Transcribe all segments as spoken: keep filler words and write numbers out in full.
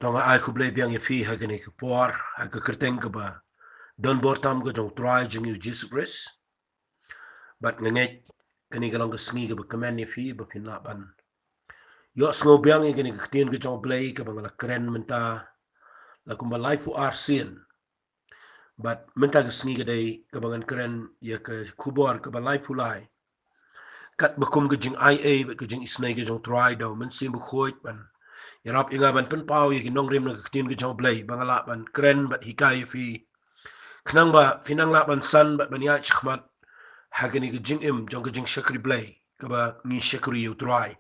To nga ai khublei biang ïa phi ha kane ka por, ha ka kyrteng kaba don bor tam ka jong u Trai jong ngi u Jisu Khrist. Bad nga ngeit kane ka long ka sngi kaba kmen ïa phi ba phin lah ban ïohsngew biang ïa kane ka ktien ka jong u Blei kaba nga la kren mynta la kumba laiphew ar sien. Bad mynta ka sngi ka dei kaba ngan kren ïa ka khubor kaba laiphew lai. Katba kum ka jingai ei bad ka jingisynei ka jong u Trai da u Mynsiem Bakhuid ban ïarap ïa nga ban pynpaw ïa ki nongrim na ka ktien ka jong u Blei ba nga lah ban kren bad hikai ïa phi. Khnang ba phin nang lah ban san bad ban ïaid shakhmat ha kane ka jingim jong ka jingshakri Blei kaba ngi shakri ïa u Trai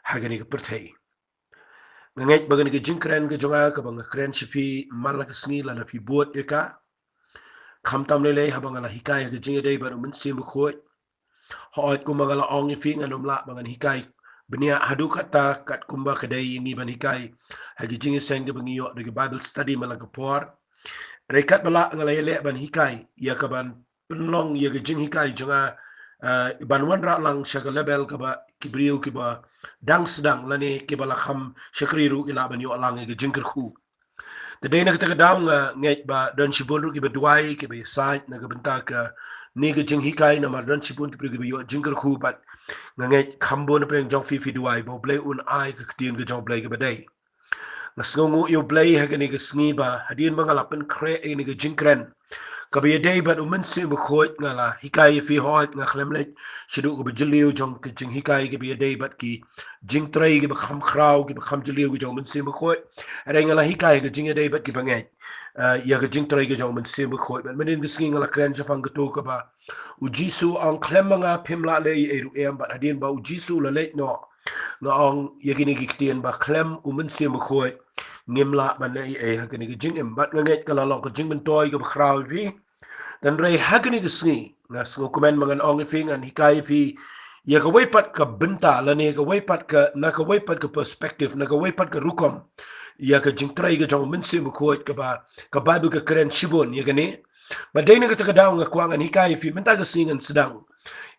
ha kane ka pyrthei. Nga ngeit ba kane ka jingkren ka jong nga kaba nga kren sha phi man la ka sngi lada phi bud ïa ka. Khamtam lei lei haba nga la hikai ha ka jingïadei bad u Mynsiem Bakhuid. Hooid, kumba nga la ong ïa phi, ngan ym lah ba ngan hikai bniah haduh katta katkum ba ka dei ïa ngi ban hikai ha ka jingïaseng kaba ngi ïoh da ka Bible study man la ka por. Hynrei katba lah nga la ïaleh ban hikai ïa ka ban pynlong ïa ka jinghikai jong nga, ah, ban wanrah lang sha ka level kaba ki briew kiba dang sdang lane kiba la kham shakri ruh ki lah ban ïoh lang ïa ka jingkyrkhu. Te dei na kata ka daw nga ngeit ba don shibun ruh kiba duwai, kiba ïasaid na ka bynta kane ka jinghikai, namar don shibun ki briew kiba ïoh jingkyrkhu bad nga ngeit kham bun na pdeng jong phi phi duwai ba u Blei un ai ka ktien ka jong u Blei kaba dei. Nga sngewnguh ïa u Blei ha kane ka sngi ba hadien ba nga la pynkhreh ïa kane ka jingkren kaba ïadei bad u Mynsiem Bakhuid, nga la hikai ïa phi, hooid, nga khlem leit shaduh kaba jylliew jong ka jinghikai kaba ïadei bad ki jingtrei kiba kham khraw, kiba kham jylliew ki jong u Mynsiem Bakhuid. Hynrei nga la hikai ka jingïadei bad ki bangeit, ah, ïa ka jingtrei ka jong u Mynsiem Bakhuid. Bad mynnin ka sngi nga la kren shaphang kato kaba u Jisu u ong, khlem ma nga phim lah leh ei ei ruh em, bad hadien ba u Jisu u la leit noh, nga ong ïa kine ki ktien ba khlem u Mynsiem Bakhuid ngim lah ban leh ei ei ha kane ka jingim. Bad nga ngeit ka la long ka jingmyntoi kaba khraw ïa phi. Hynrei ha kane ka sngi nga sngewkmen ba ngan ong ïa phi, ngan hikai ïa phi ïa kawei pat ka bynta lane kawei pat ka, na kawei pat ka perspective, na kawei pat ka rukom ïa ka jingtrei ka jong u Mynsiem Bakhuid kaba ka Bible ka kren shibun ïa kane. Bad dei na kata ka daw nga kwah ngan hikai ïa phi mynta ka sngi, ngan sdang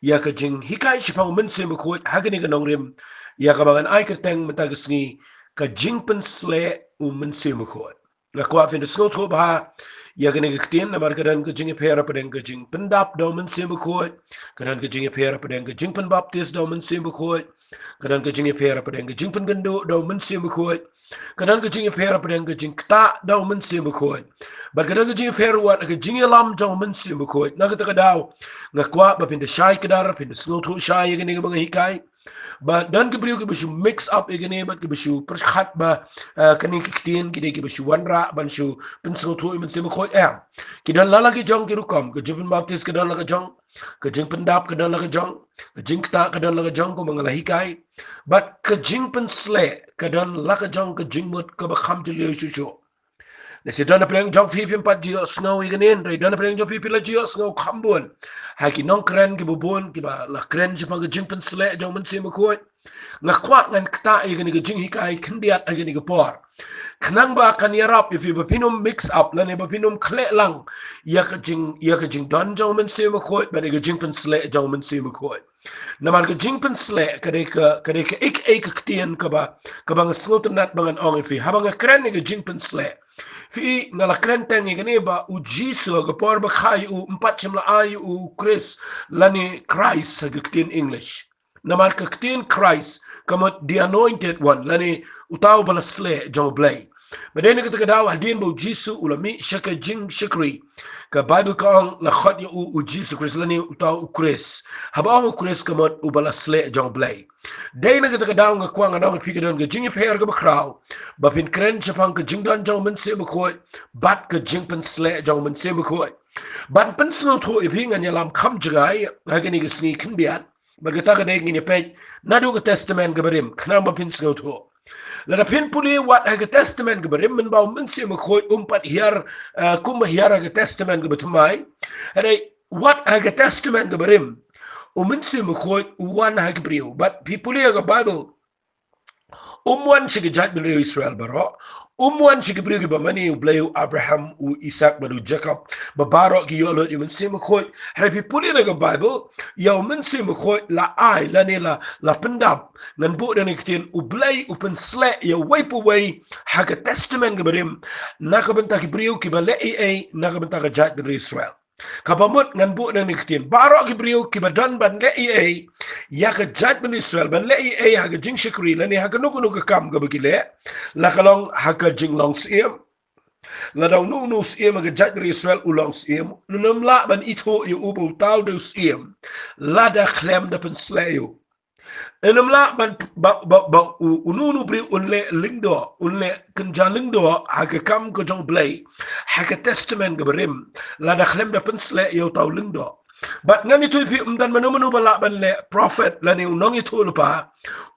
ïa ka jinghikai shaphang u Mynsiem Bakhuid ha kane ka nongrim ïa kaba ngan ai kyrteng mynta ka sngi, ka jingpynsleh u Mynsiem Bakhuid. Nga kwah phin da sngewthuh bha ïa kane ka ktien namar ka don ka jingïapher hapdeng ka jingpyndap da u Mynsiem Bakhuid, ka don ka jingïapher hapdeng ka jingpynbaptis da u Mynsiem Bakhuid, ka don ka jingïapher hapdeng ka jingpynkynduh da u Mynsiem Bakhuid, ka don ka jingïapher hapdeng ka jingktah da u Mynsiem Bakhuid, bad ka don ka jingïapher wat ka jingïalam jong u Mynsiem Bakhuid. Na kata ka daw nga kwah ba phin da shai kdar, phin da sngewthuh shai ïa kane kaba nga hikai. Ba don ki briew kiba shu mix up ïa kane bad kiba shu pyrkhat ba, eh, kane ki ktien ki dei kiba shu wanrah ban shu pynsngewthuh ïa u Mynsiem Bakhuid, em. Ki don la la ki jong ki rukom, ka jingpynbaptis ka don la ka jong, ka jingpyndap ka don la ka jong, ka jingktah ka don la ka jong, kumba nga la hikai. Bad ka jingpynsleh ka don la ka jong ka jingmut kaba kham jylliew shuh shuh. Lehse don na pdeng jong phi phim pat ju ïohsngew ïa kane, hynrei don na pdeng jong phi phi la ju ïohsngew kham bun ha ki nongkren kiba bun kiba la kren shaphang ka jingpynsleh jong u Mynsiem Bakhuid. Nga kwah ngan ktah ïa kane ka jinghikai khyndiat ha kane ka por, khnang ba kan ïarap ïa phi ba phin ym mix up lane ba phin ym khleh lang ïa ka jing, ïa ka jingdon jong u Mynsiem Bakhuid bad ïa ka jingpynsleh jong u Mynsiem Bakhuid. Namar ka jingpynsleh ka dei ka, ka dei ka ei ka, ka ktien kaba, kaba nga sngewtynnat ba ngan ong ïa phi haba nga kren ïa ka jingpynsleh. Phi, nga la kren teng ïa kane ba u Jisu ha ka por ba kha ïa u, ym pat shym la ai ïa u Khrist lane Christ ha ka ktien English. Namar ka ktien Christ ka mut the anointed one lane uta uba la sleh jong u Blei. Bad dei na kata ka daw hadien ba u Jisu u la mih sha ka jingshakri, ka Bible ka ong la khot ïa u u Jisu Khrist lane uta u Khrist. Haba ong u Khrist ka mut uba la sleh jong u Blei. Dei na kata ka daw nga kwah ngan ong ïa phi ka don ka jingïapher kaba khraw ba phin kren shaphang ka jingdon jong u Mynsiem Bakhuid bad ka jingpynsleh jong u Mynsiem Bakhuid. Ban pynsngewthuh ïa phi, ngan ïalam kham jngai ha kane ka sngi khyndiat. Bad kata ka dei ngin ïa peit naduh ka Testament kaba rim khnang ba phin sngewthuh. Lada phin pule wat ha ka Testament kaba rim mynba u Mynsiem Bakhuid um pat hiar, eh, kumba hiar ha ka Testament kaba thymmai. Hynrei wat ha ka Testament kaba rim u Mynsiem Bakhuid u wan ha ki briew. Bad phi pule ha ka Bible Um wan sha ki jaitbynriew Israel baroh. Um wan sha ki briew kiba mane, U Blei u Abraham, u Isak bad u Jakob, ba baroh ki ïoh lut ïa u Mynsiem Bakhuid. Hynrei phi pule na ka Bible, ïa u Mynsiem Bakhuid la ai lane la, la pyndap, ngan buh da kane ka ktien, U Blei u pynsleh ïa uwei pa uwei ha ka Testament kaba rim, na ka bynta ki briew kiba leh ei ei na ka bynta ka jaitbynriew Israel. Kaba mut ngan buh da kane ka ktien, baroh ki briew kiba don ban leh ei ei ïa ka jaitbynriew Israel, ban leh ei ei ha ka jingshakri lane ha kano kano ka kam kaba ki leh, la ka long ha ka jinglong syiem, lada uno uno u syiem ha ka jaitbynriew Israel u long syiem, un ym lah ban ithuh ïa u ba uta u dei u syiem lada khlem da pynsleh ïa u. Un ym lah ban, ba, ba, ba u, uno uno u briew un leh lyngdoh, un leh kynja lyngdoh ha ka kam ka jong U Blei ha ka Testament kaba rim, lada khlem da pynsleh ïa uta u lyngdoh. Bad ngan ïathuh ïa phi, ym don mano mano ba lah ban leh, prophet lane u nongïathuhlypa,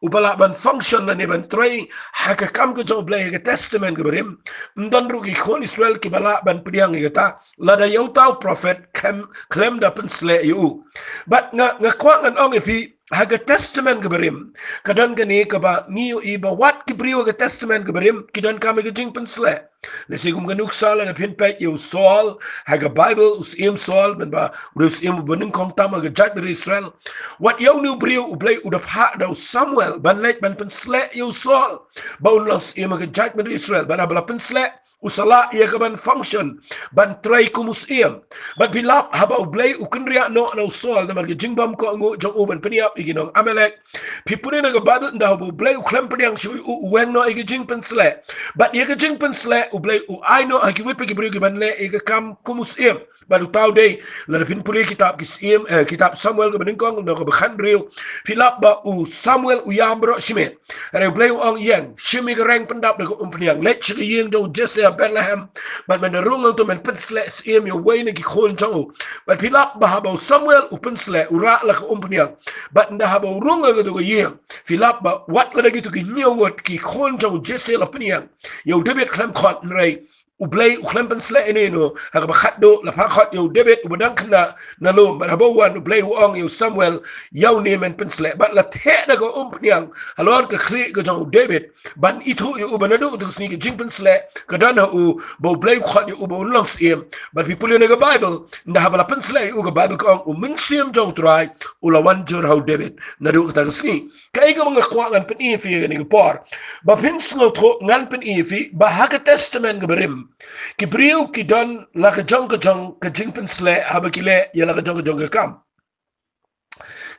uba lah ban function lane ban trei ha ka kam ka jong U Blei ha ka Testament kaba rim. Ym don ruh ki khun Israel kiba lah ban pdiang ïa kata lada ïa uta u prophet khlem, khlem da pynsleh ïa u. Bad nga, nga kwah ngan ong ïa phi, ha ka Testament kaba rim, ka don kane kaba ngi ïohi ba wat ki briew ha ka Testament kaba rim ki donkam ïa ka jingpynsleh. Lehse kum ka nuksa, lada phin peit ïa u Saul ha ka Bible, u syiem Saul, mynba u dei u syiem uba nyngkong tam ha ka jaitbynriew Israel. Wat ïa une u briew U Blei u da phah da u Samuel ban leit ban pynsleh ïa u Saul ba un long syiem ha ka jaitbynriew Israel, bad haba la pynsleh, u sa lah ïa ka ban function, ban trei kum u syiem. Bad phi lap haba U Blei u kynriah noh na u Saul namar ka jingbymkohnguh jong u ban pynïap ïa ki nong Amalek. Phi pule na ka Bible, ynda haba U Blei u khlem pdiang shuh ïa u, u weng noh ïa ka jingpynsleh. Bad ïa ka jingpynsleh U Blei u ai noh ha kiwei pa ki briew kiban leh ïa ka kam kum u syiem. Bad uta u dei, lada phin pule kitab ki Syiem, eh, kitab Samuel kaba nyngkong, lynnong kaba khathynriew, phi lap ba u Samuel u ïam baroh shimet. Hynrei U Blei u ong, ïeng, shim ïa ka reng pyndap da ka umphniang, leit sha ka ïing jong u Jesse ha Bethlehem, bad men da rung hangto, men pynsleh syiem ïa uwei na ki khun jong u. Bad phi lap ba haba u Samuel u pynsleh, u rah la ka umphniang. Bad ynda haba u rung ha kato ka ïing, phi lap ba wat lada kito ki hynñiew ngut ki khun jong u Jesse la pynïeng ïa u David khlem khot, hynrei U Blei u khlem pynsleh ïa une, ha kaba khatduh la phah khot ïa u David uba dang khynnah na lum. Bad haba u wan, U Blei u ong ïa u Samuel, ïa une men pynsleh. Bad la theh da ka umphniang halor ka khlieh ka jong u David, ban ithuh ïa u ba naduh kata ka sngi ka jingpynsleh ka don ha u, ba U Blei u khot ïa u ba un long syiem. Bad phi pule na ka Bible, ynda haba la pynsleh ïa u, ka Bible ka ong, U Mynsiem jong U Trai u la wan jur ha u David naduh kata ka sngi. Kaei kaba nga kwah ngan pyni ïa phi ha kane ka por, ba phin sngewthuh, ngan pyni ïa phi ba ha ka Testament kaba rim, ki briew ki don la ka jong ka jong ka jingpynsleh haba ki leh ïa la ka jong ka jong ka kam.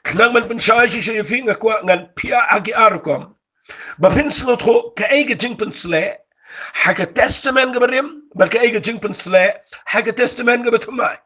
Khnang ban pynshai shisha ïa phi, nga kwah ngan phiah ha ki ar rukom, ba phin sngewthuh kaei ka jingpynsleh ha ka Testament kaba rim bad kaei ka jingpynsleh ha ka Testament kaba thymmai.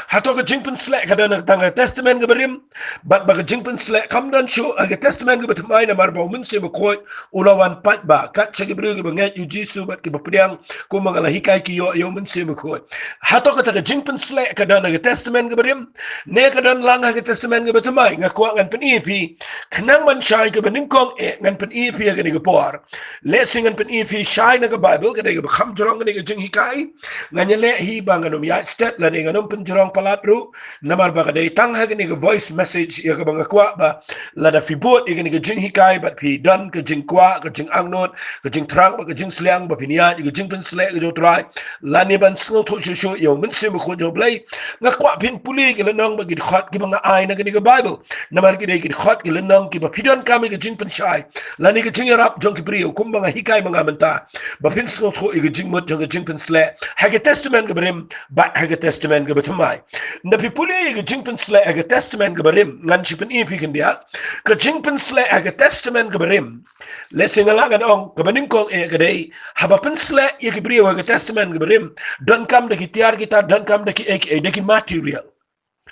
Hato ka jingpynsleh ka don tang ha ka Testament kaba rim, bad ba ka jingpynsleh kam don shuh ha ka Testament kaba thymmai, namar ba U Mynsiem Bakhuid u la wan paidbah, kat sha ki briew kiba ngeit ïa u Jisu bad kiba pdiang, kumba nga la hikai, ki ïoh ïa U Mynsiem Bakhuid. Hato kata ka jingpynsleh ka don ha ka Testament kaba rim, ne ka don lang ha ka Testament kaba thymmai? Nga kwah ngan pyni ïa phi, khnang ban shai kaba nyngkong eh, ngan pyni ïa phi ha kane ka por. Lehse ngan pyni ïa phi shai na ka Bible, ka dei kaba kham jrong kane ka jinghikai. Ngan ïaleh hi ba ngan ym ïaid stet lane ngan ym pynjrong palat ruh, namar ba ka dei tang ha kane ka voice message ïa kaba nga kwah ba lada phi bud ïa kane ka jinghikai bad phi don ka jingkwah, ka jingangnud, ka jingthrang bad ka jingsliang ba phin ïaid ïa ka jingpynsleh ka jong U Trai, lane ban sngewthuh shuh shuh ïa U Mynsiem Bakhuid jong U Blei, nga kwah phin pule ki lynnong bad ki dkhot kiba nga ai na kane ka Bible. Namar ki dei ki dkhot, ki lynnong kiba phi donkam ïa ka jingpynshai lane ka jingïarap jong ki briew, kumba nga hikai ma nga mynta, ba phin sngewthuh ïa ka jingmut jong ka jingpynsleh ha ka Testament kaba rim bad ha ka Testament kaba thymmai. Ynda phi pule ïa ka jingpynsleh ha ka Testament kaba rim, ngan shu pyni ïa phi khyndiat. Ka jingpynsleh ha ka Testament kaba rim, lehse nga lah ngan ong, kaba nyngkong eh ka dei, haba pynsleh ïa ki briew ha ka Testament kaba rim, donkam da ki tiar ki tar, donkam da kiei kiei, da ki material.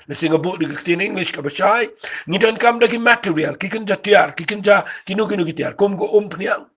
Lehse nga buh da ka ktien English kaba shai, ngi donkam da ki material, ki kynja tiar, ki kynja kino kino ki tiar, kum ka umphniang.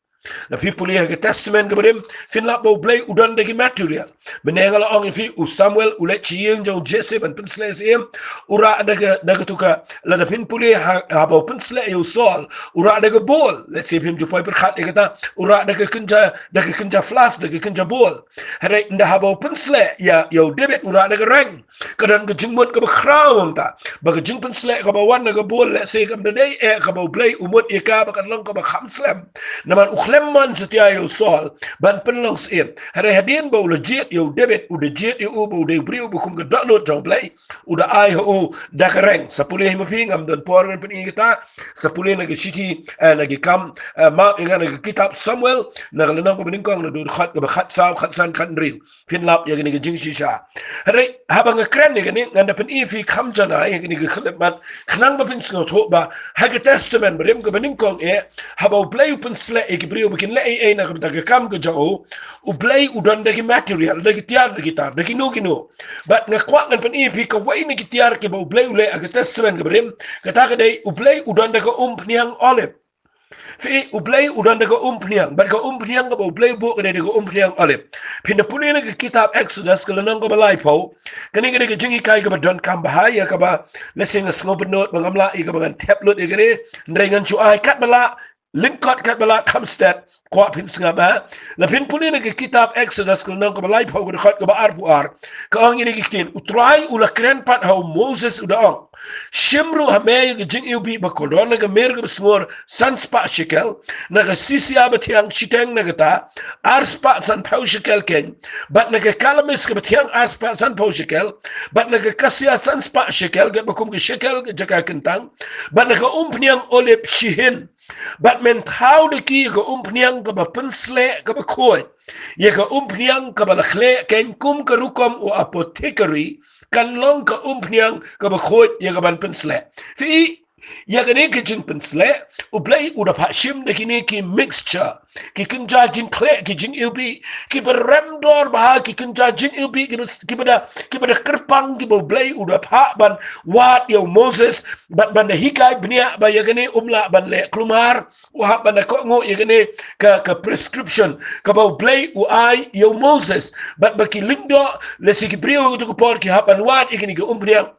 Lada phi pule ha ka Testament kaba rim, phin lap ba U Blei u don da ki material. Mynne nga la ong ïa phi, u Samuel u leit sha ïing jong u Jesse ban pynsleh syiem, u rah da ka, da ka tu ka, lada phin pule ha, haba u pynsleh ïa u Saul, u rah da ka bol. Lehse phim ju poi pyrkhat ïa kata, u rah da ka kynja, da ka kynja flask, da ka kynja bol. Hynrei ynda haba u pynsleh ïa, ïa u David, u rah da ka reng. Ka don ka jingmut kaba khraw hangta. Ba ka jingpynsleh kaba wan na ka bol, lehse kam da dei eh kaba U Blei u mut ïa ka ba kan long kaba kham slem. Namar u khlem man satia ïa u Saul ban pynlong syiem. Hynrei hadien ba u la jied ïa u David, u da jied ïa u ba u dei u briew ba kum ka dohnud jong U Blei. U da ai ha u da ka reng. Sa pule hi ma phi, ngam don por ngan pyni kata. Sa pule na ka shithi, eh, na ki kam, eh, map ïa nga na ka kitab Samuel, na ka lynnong kaba nyngkong, na ka dkhot kaba khatsaw, khatsan, khathynriew. Phin lap ïa kane ka jingshisha. Hynrei haba nga kren ïa kane, ngan da pyni ïa phi kham janai ïa kane ka khyllipmat, khnang ba phin sngewthuh ba ha ka Testament ba rim kaba nyngkong eh, haba U Blei u pynsleh ïa ki briew ba kin leh ei ei na ka bynta ka kam ka jong u, U Blei u don da ki material, da ki tiar, da ki tar, da kino kino. Bad nga kwah ngan pyni ïa phi kawei na ki tiar kiba U Blei u leh ha ka Testament kaba rim, kata ka dei U Blei u don da ka umphniang olib. Phi, U Blei u don da ka umphniang, bad ka umphniang kaba U Blei u buh ka dei da ka umphniang olib. Phin da pule na ka kitab Exodus ka lynnong kaba laiphew. Kane ka dei ka jinghikai kaba donkam bha ïa kaba, lehse nga sngew bynnud ba ngam lah ïa kaba ngan thep lut ïa kane, hynrei ngan shu ai katba lah, lyngkot katba lah kham stet, kwah phin sngap ha. Lada phin pule na ka kitab Exodus ka lynnong kaba laiphew, ka dkhot kaba arphew ar. Ka ong ïa kine ki ktien, U Trai u la kren pat ha u Moses, u da ong: Shim ruh ha me ïa ka jingiwbih ba kordor na ka mir kaba sngur san spah shekel, na ka sisia ba thiang shiteng na kata ar spah sanphew shekel keiñ, bad na ka kalamis kaba thiang ar spah sanphew shekel, bad na ka kasia san spah shekel, katba kum ka shekel ka jaka kyntang, bad na ka umphniang olib shihin. Bad men thaw da ki ïa ka umphniang kaba pynsleh kaba khuid, ïa ka umphniang kaba la khleh keiñ kum ka rukom u apothekari, kan long ka umphniang kaba khuid ïa ka ban pynsleh. Phi, ïa kane ka jingpynsleh, U Blei u da phah shim da kine ki mixture, ki kynja jingkhleh, ki jingiwbih kiba rem dor bha, ki kynja jingiwbih kiba, kiba da, kiba da kyrpang, kiba U Blei u da phah ban wad ïa u Moses, bad ban da hikai bniah ba ïa kane um lah ban leh kulmar, u hap ban da kohnguh ïa kane ka, ka prescription kaba U Blei u ai ïa u Moses. Bad ba ki lyngdoh, lehse ki briew ha kato ka por ki hap ban wad ïa kane ka umphniang,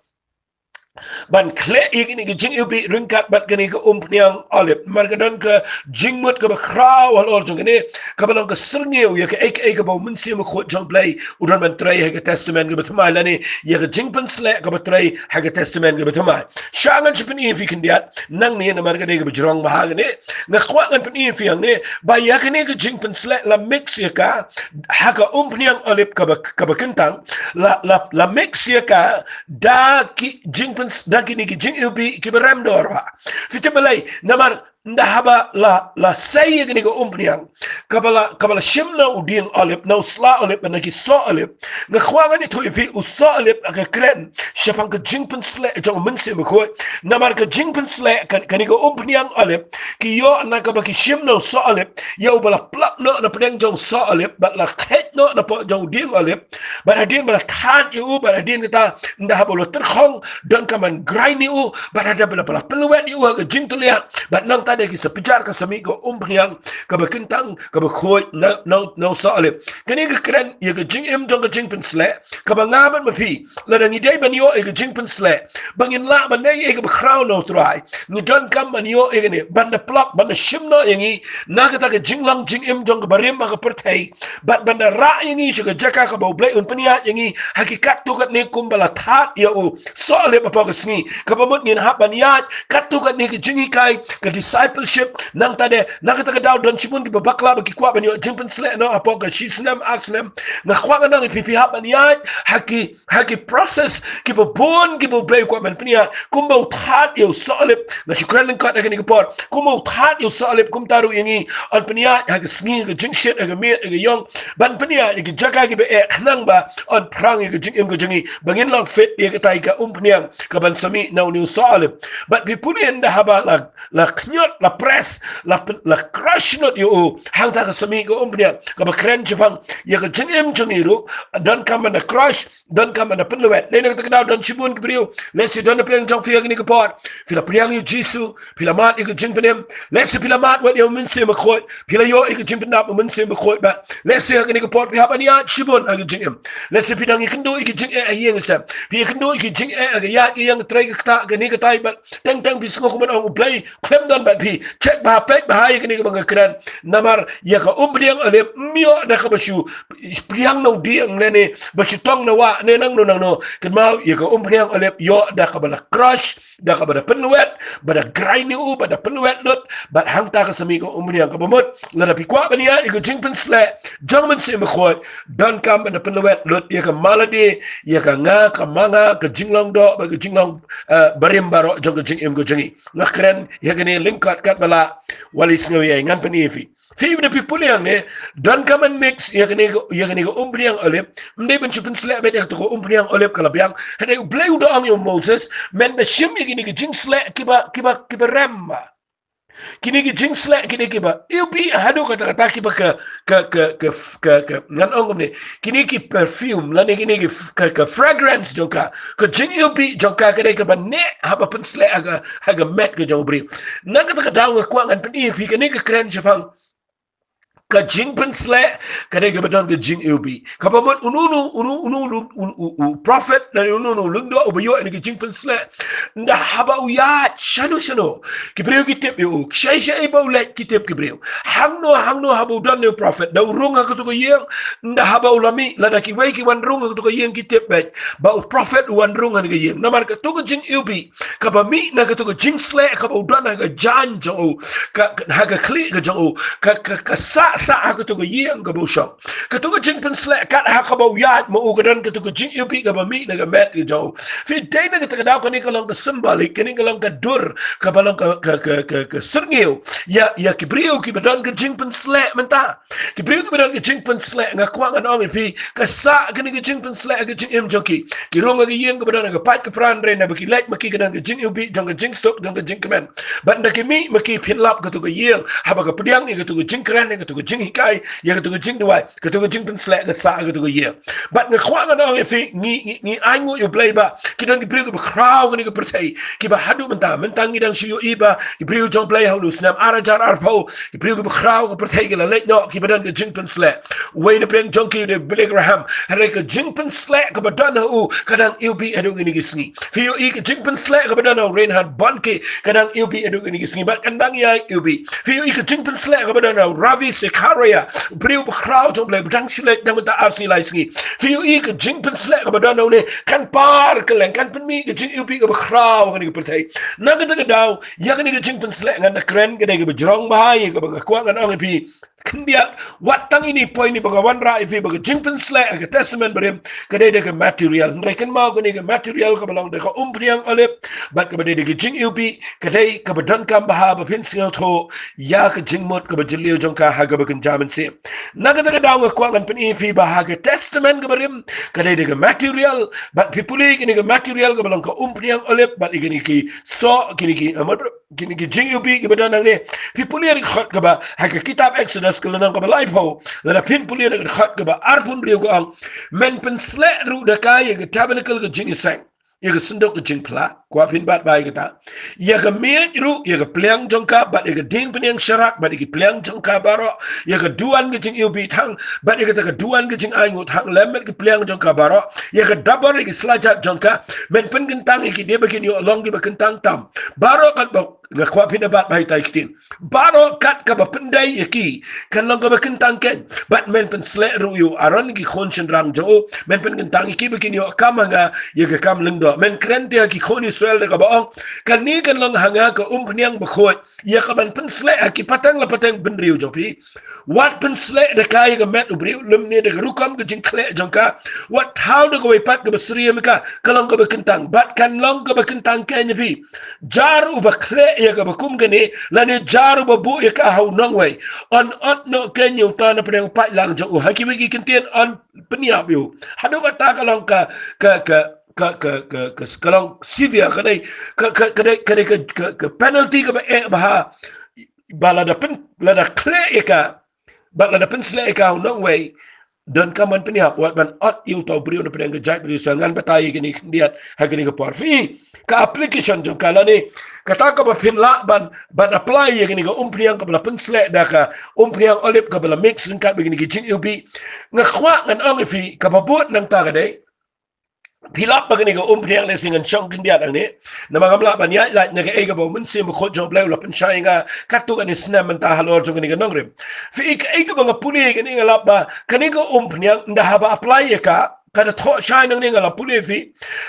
ban khleh ïa kane ka jingiwbih ryngkat bad kane ka umphniang olib. Namar ka don ka jingmut kaba khraw halor jong kane, kaba long ka syrngiew ïa kaei kaei kaba u Mynsiem Bakhuid jong U Blei u don ban trei ha ka Testament kaba thymmai, lane ïa ka jingpynsleh kaba trei ha ka Testament kaba thymmai. Sha ngan shu pyni ïa phi khyndiat nangne, namar ka dei kaba jrong bha kane. Nga kwah ngan pyni ïa phi hangne ba ïa kane ka jingpynsleh la mix ïa ka ha ka umphniang olib kaba, kaba kyntang, la, la, la mix ïa ka da ki jingpyns-, da kine ki jingiwbih kiba rem dor bha. Phi tip balei? Namar ynda haba la, la sei ïa kane ka umphniang kaba la, kaba la shim na u dieng olib, na u sla olib, na ki soh olib, nga kwah ngan ïathuh ïa phi, u soh olib ka kren shaphang ka jingpynsleh jong u Mynsiem Bakhuid. Namar ka jingpynsleh, ka, kane ka umphniang olib, ki ïoh na kaba ki shim na u soh olib, ïa uba la plak noh na pdeng jong u soh olib, bad la kheit noh na poh jong u dieng olib, bad hadien ba la thad ïa u, bad hadien kata, ynda haba u la tyrkhong, donkam ban grind ïa u, bad hadien ba la, ba la pynlwet ïa u ha ka jingtylliat, bad nangta de ki sa pynjar ka sa mih ka umphniang kaba kyntang, kaba khuid na, na, na u soh olib. Kane ka kren ïa ka jingim jong ka jingpynsleh, kaba nga bad ma phi, lada ngi dei ban ïoh ïa ka jingpynsleh, ba ngin lah ban ïoh ïa kaba khraw na u Trai, ngi donkam ban ïoh ïa kane, ban da plak, ban da shim noh ïa ngi na kata ka jinglong jingim jong kaba rim ha ka pyrthei, bad ban da rah ïa ngi sha ka jaka kaba U Blei un pynïaid ïa ngi ha ki katto katne kumba la thad ïa u soh olib hapoh ka sngi. Kaba mut ngin hap ban ïaid katto katne ka jinghikai, ka discipleship. Nangta de, na kata ka daw don shibun kiba bakla ba ki kwah ban ïoh jingpynsleh noh hapoh ka shisnem arsnem. Nga kwah ngan ong ïa phi, phi hap ban ïaid ha ki, ha ki process kiba bun kiba U Blei u kwah ban pynïaid. Kumba u thad ïa u soh olib, nga shu kren lyngkot ha kane ka por, kumba u thad ïa u soh olib, kumta ruh ïa ngi yn pynïaid ha ka sngi, ha ka jingshit, ha ka miet, ha ka ïong, ban pynïaid ïa ki jaka kiba eh, khnang ba yn phrang ïa ka jingim ka jong ngi, ba ngin long fit ïa katai ka umphniang kaban sa mih na une u soh olib. Bad phi pule, ynda haba la, la khñiot la press, la, la crush lut ïa u. Hangta ka sami ka umphniang kaba kren shaphang ïa ka jingim jong ngi ruh, donkam ban da crush, donkam ban da pynlwet. Lei na kata ka daw don shibun ki briew, lehse don na pdeng jong phi ha kane ka por, phi la pdiang ïa u Jisu, phi la mad ïa ka jingpynim, lehse phi la mad wat ïa u Mynsiem Bakhuid, phi la ïoh ïa ka jingpyndap u Mynsiem Bakhuid, bad lehse ha kane ka por phi hap ban ïaid shibun ha ka jingim. Lehse phi dang ïakynduh ïa ka jingeh ha ïing ha sem, phi ïakynduh ïa ka jingeh ha ka ïaid ka ïeng, ka trei ka ktah, kane katai, bad teng teng phi sngew kumno ong U Blei khlem don bad phi. Check bha, peit bha ïa kane kaba nga kren. Namar ïa ka umphniang Olib ym ïoh da kaba shu pdiang na u dieng lane ba shu tong na wah ne nangno nangno. Kynmaw, ïa ka umphniang Olib ïoh da kaba la crush, da kaba da pynlwet, ba da grind ïa u, ba da pynlwet lut, bad hangta ka sami ka umphniang. Kaba mut, lada phi kwah ban ïaid ïa ka jingpynsleh jong u Mynsiem Bakhuid, donkam ban da pynlwet lut ïa ka malade, ïa ka nga, ka ma nga, ka jinglong doh bad ka jinglong, eh, barim baroh jong ka jingim ka jong ngi. Nga kren ïa kane lyngkot katba lah, wat lei sngew ïa ngan pyni ïa phi. Phi, lada phi pule hangne, donkam ban mix ïa kane ka, ïa kane ka umphniang Olib. Ym dei ban shu pynsleh beit ïa kato ka umphniang Olib ka la biang. Hynrei U Blei u da ong ïa u Moses, men da shim ïa kine ki jingsleh kiba, kiba, kiba rem bha. Kine ki jingsleh kine kiba iwbih haduh katta katta, kiba ka, ka, ka, ka, ka, ka, ngan ong kumne, kine ki perfume lane kine ki f-, ka, ka fragrance jong ka, ka jingiwbih jong ka, ka dei kaba neh haba pynsleh ha ka, ha ka met ka jong u briew. Na kata ka daw nga kwah ngan pyni ïa phi, kane ka kren shaphang ka jingpynsleh ka dei kaba don ka jingiwbih. Kaba mut uno uno, uno uno, uno uno, uno uno u prophet lane uno uno u lyngdoh uba ïoh ïa kane ka jingpynsleh, ynda haba u ïaid shano shano, ki briew ki tip ïa u. Shaei shaei ba u leit ki tip ki briew. Hangno hangno haba u don ne u prophet, da u rung ha kato ka ïing, ynda haba u la mih, lada kiwei ki wan rung ha kato ka ïing ki tip beit ba u prophet u wan rung ha kane ka ïing. Namar kato ka jingiwbih kaba mih na kato ka jingsleh kaba u don ha ka jaiñ jong u, ka, ka, ha ka khlieh ka jong u, ka, ka, ka sah sah ha kato ka ïing kaba u shong. Kato ka jingpynsleh kat ha kaba u ïaid ma u ka don kato ka jingiwbih kaba mih na ka met ka jong u. Phi, dei na kata ka daw kane ka long ka symbolic, kane ka long ka dur, kaba long ka, ka, ka, ka, ka syrngiew ïa, ïa ki briew kiba don ka jingpynsleh mynta. Ki briew kiba don ka jingpynsleh, nga kwah ngan ong ïa phi, ka sah kane ka jingpynsleh ha ka jingim jong ki. Ki rung ha ka ïing kaba don ha ka pait ka pra, hynrei naba ki leit ma ki ka don ka jingiwbih jong ka jingsuk, jong ka jingkmen. Bad ynda ki mih ma ki, phin lap kato ka ïing, haba ka pdiang ïa kato ka jingkren, ïa kato ka jinghikai, ïa kato ka jingduwai, kato ka jingpynsleh ka sah ha kato ka ïing. Bad nga kwah ngan ong ïa phi, ngi, ngi, ngi ainguh ïa u Blei ba ki don ki briew kiba khraw kane ka pyrthei, kiba haduh mynta, mynta ngi dang shu ïohi ba ki briew jong u Blei ha une u snem ar hajar arphew, ki briew kiba khraw ka pyrthei ki la leit noh, kiba don ka jingpynsleh. Uwei na pdeng jong ki u dei Billy Graham. Hynrei ka jingpynsleh kaba don ha u ka dang iwbih haduh kine ki sngi. Phi ïohi, ka jingpynsleh kaba don ha u Reinhard Bonnke ka dang iwbih haduh kine ki sngi. Bad kan dang ïai iwbih. Phi ïohi, ka jingpynsleh kaba don ha u Ravi Zacharias, briew bakhraw jong u Blei ba dang shu leit, dang mynta ar sngi lai sngi. Phi ïohi, ka jingpynsleh kaba don ha une kan par kylleng, kan pynmih ka jingiwbih kaba khraw ha kane ka pyrthei. Na kata ka daw, ïa kane ka jingpynsleh ngan da kren, ka dei kaba jrong bha ïa kaba nga kwah ngan ong ïa phi. Khyndiat, wat tang ine i point ba nga wanrah ïa phi ba ka jingpynsleh ha ka Testament Barim ka dei da ka material. Hynrei kynmaw, kane ka material kaba long da ka umphniang Olib bad kaba dei da ka jingiwbih, ka dei kaba donkam bha ba phin sngewthuh ïa ka jingmut kaba jylliew jong ka ha kaba kynja mynsiem. Na kata ka daw nga kwah ngan pyni ïa phi ba ha ka Testament kaba Rim ka dei da ka material, bad phi pule kane ka material kaba long ka umphniang Olib bad ïa kine ki soh, kine ki, eh, kine ki jingiwbih kiba don hangne. Phi pule na ka dkhot kaba, ha ka kitab Exodus ka lynnong kaba laiphew, lada phin pule na ka dkhot kaba arphew hynriew ka ong, men pynsleh ruh da ka ïa ka tabernacle ka jingïaseng, ïa ka synduk ka jingphla. Kwah phin bat bha ïa kata. Ïa ka miej ruh, ïa ka pliang jong ka, bad ïa ka diengphniang sharak, bad ïa ki pliang jong ka baroh, ïa ka duwan ka jingiwbih thang, bad ïa kata ka duwan ka jingainguh thang, lem bad ki pliang jong ka baroh, ïa ka dabor, ïa ki slajat jong ka, men pynkyntang ïa ki, dei ba kin ïoh long kiba kyntang tam. Baroh katba, nga kwah phin da bat bha ïa kita ki ktien. Baroh kat kaba pyndei ïa ki kan long kaba kyntang keiñ. Bad men pynsleh ruh ïa u Aaron, ki khun shynrang jong u, men pynkyntang ïa ki ba kin ïoh kam ha nga ïa ka kam lyngdoh. Men kren te ha ki khun Israel da kaba ong, kane kan long ha nga ka umphniang bakhuid, ïa kaban pynsleh ha ki pateng la pateng bynriew jong phi. Wat pynsleh da ka ïa ka met u briew, lymne da ka rukom ka jingkhleh jong ka. Wat thaw da kawei pat kaba syriem ïa ka, ka long kaba kyntang. Bad kan long kaba kyntang keiñ ïa phi. Jar uba khleh ïa kaba kum kane, lane jar uba buh ïa ka ha u nongwei, yn ot noh keiñ ïa uta na pdeng paidlang jong u. Ha kiwei ki kyntien yn pynïap ïa u. Haduh kata ka long ka, ka, ka, ka long severe, ka dei, ka, ka, ka dei, ka dei ka, ka, ka penalty kaba eh bha. ba lada pyn, lada khleh ïa ka, ba lada pynsleh ïa ka u nongwei, donkam ban pynïap, wat ban ot ïa uta u briew na pdeng ka jaitbynriew. Sa ngan batai ïa kane khyndiat ha kane ka por. Phi, ka application jong ka lane kata kaba phin lah ban, ban apply ïa kane ka umphniang kaba la pynsleh da ka umphniang olib kaba la mix ryngkat bad kine ki jingiwbih. Nga kwah ngan ong ïa phi, kaba bud nangta ka dei, phi lap ba kane ka umphniang, lehse ngan shong khyndiat hangne, namar ngam lah ban ïaid lait na kaei kaba u Mynsiem Bakhuid jong U Blei u la pynshai ïa nga. Katto katne snem mynta halor jong kane ka nongrim. Phi, kaei kaba nga pule ïa kane, nga lap ba kane ka umphniang, ynda haba apply ïa ka, ka da thoh shai nangne, nga la pule ïa phi,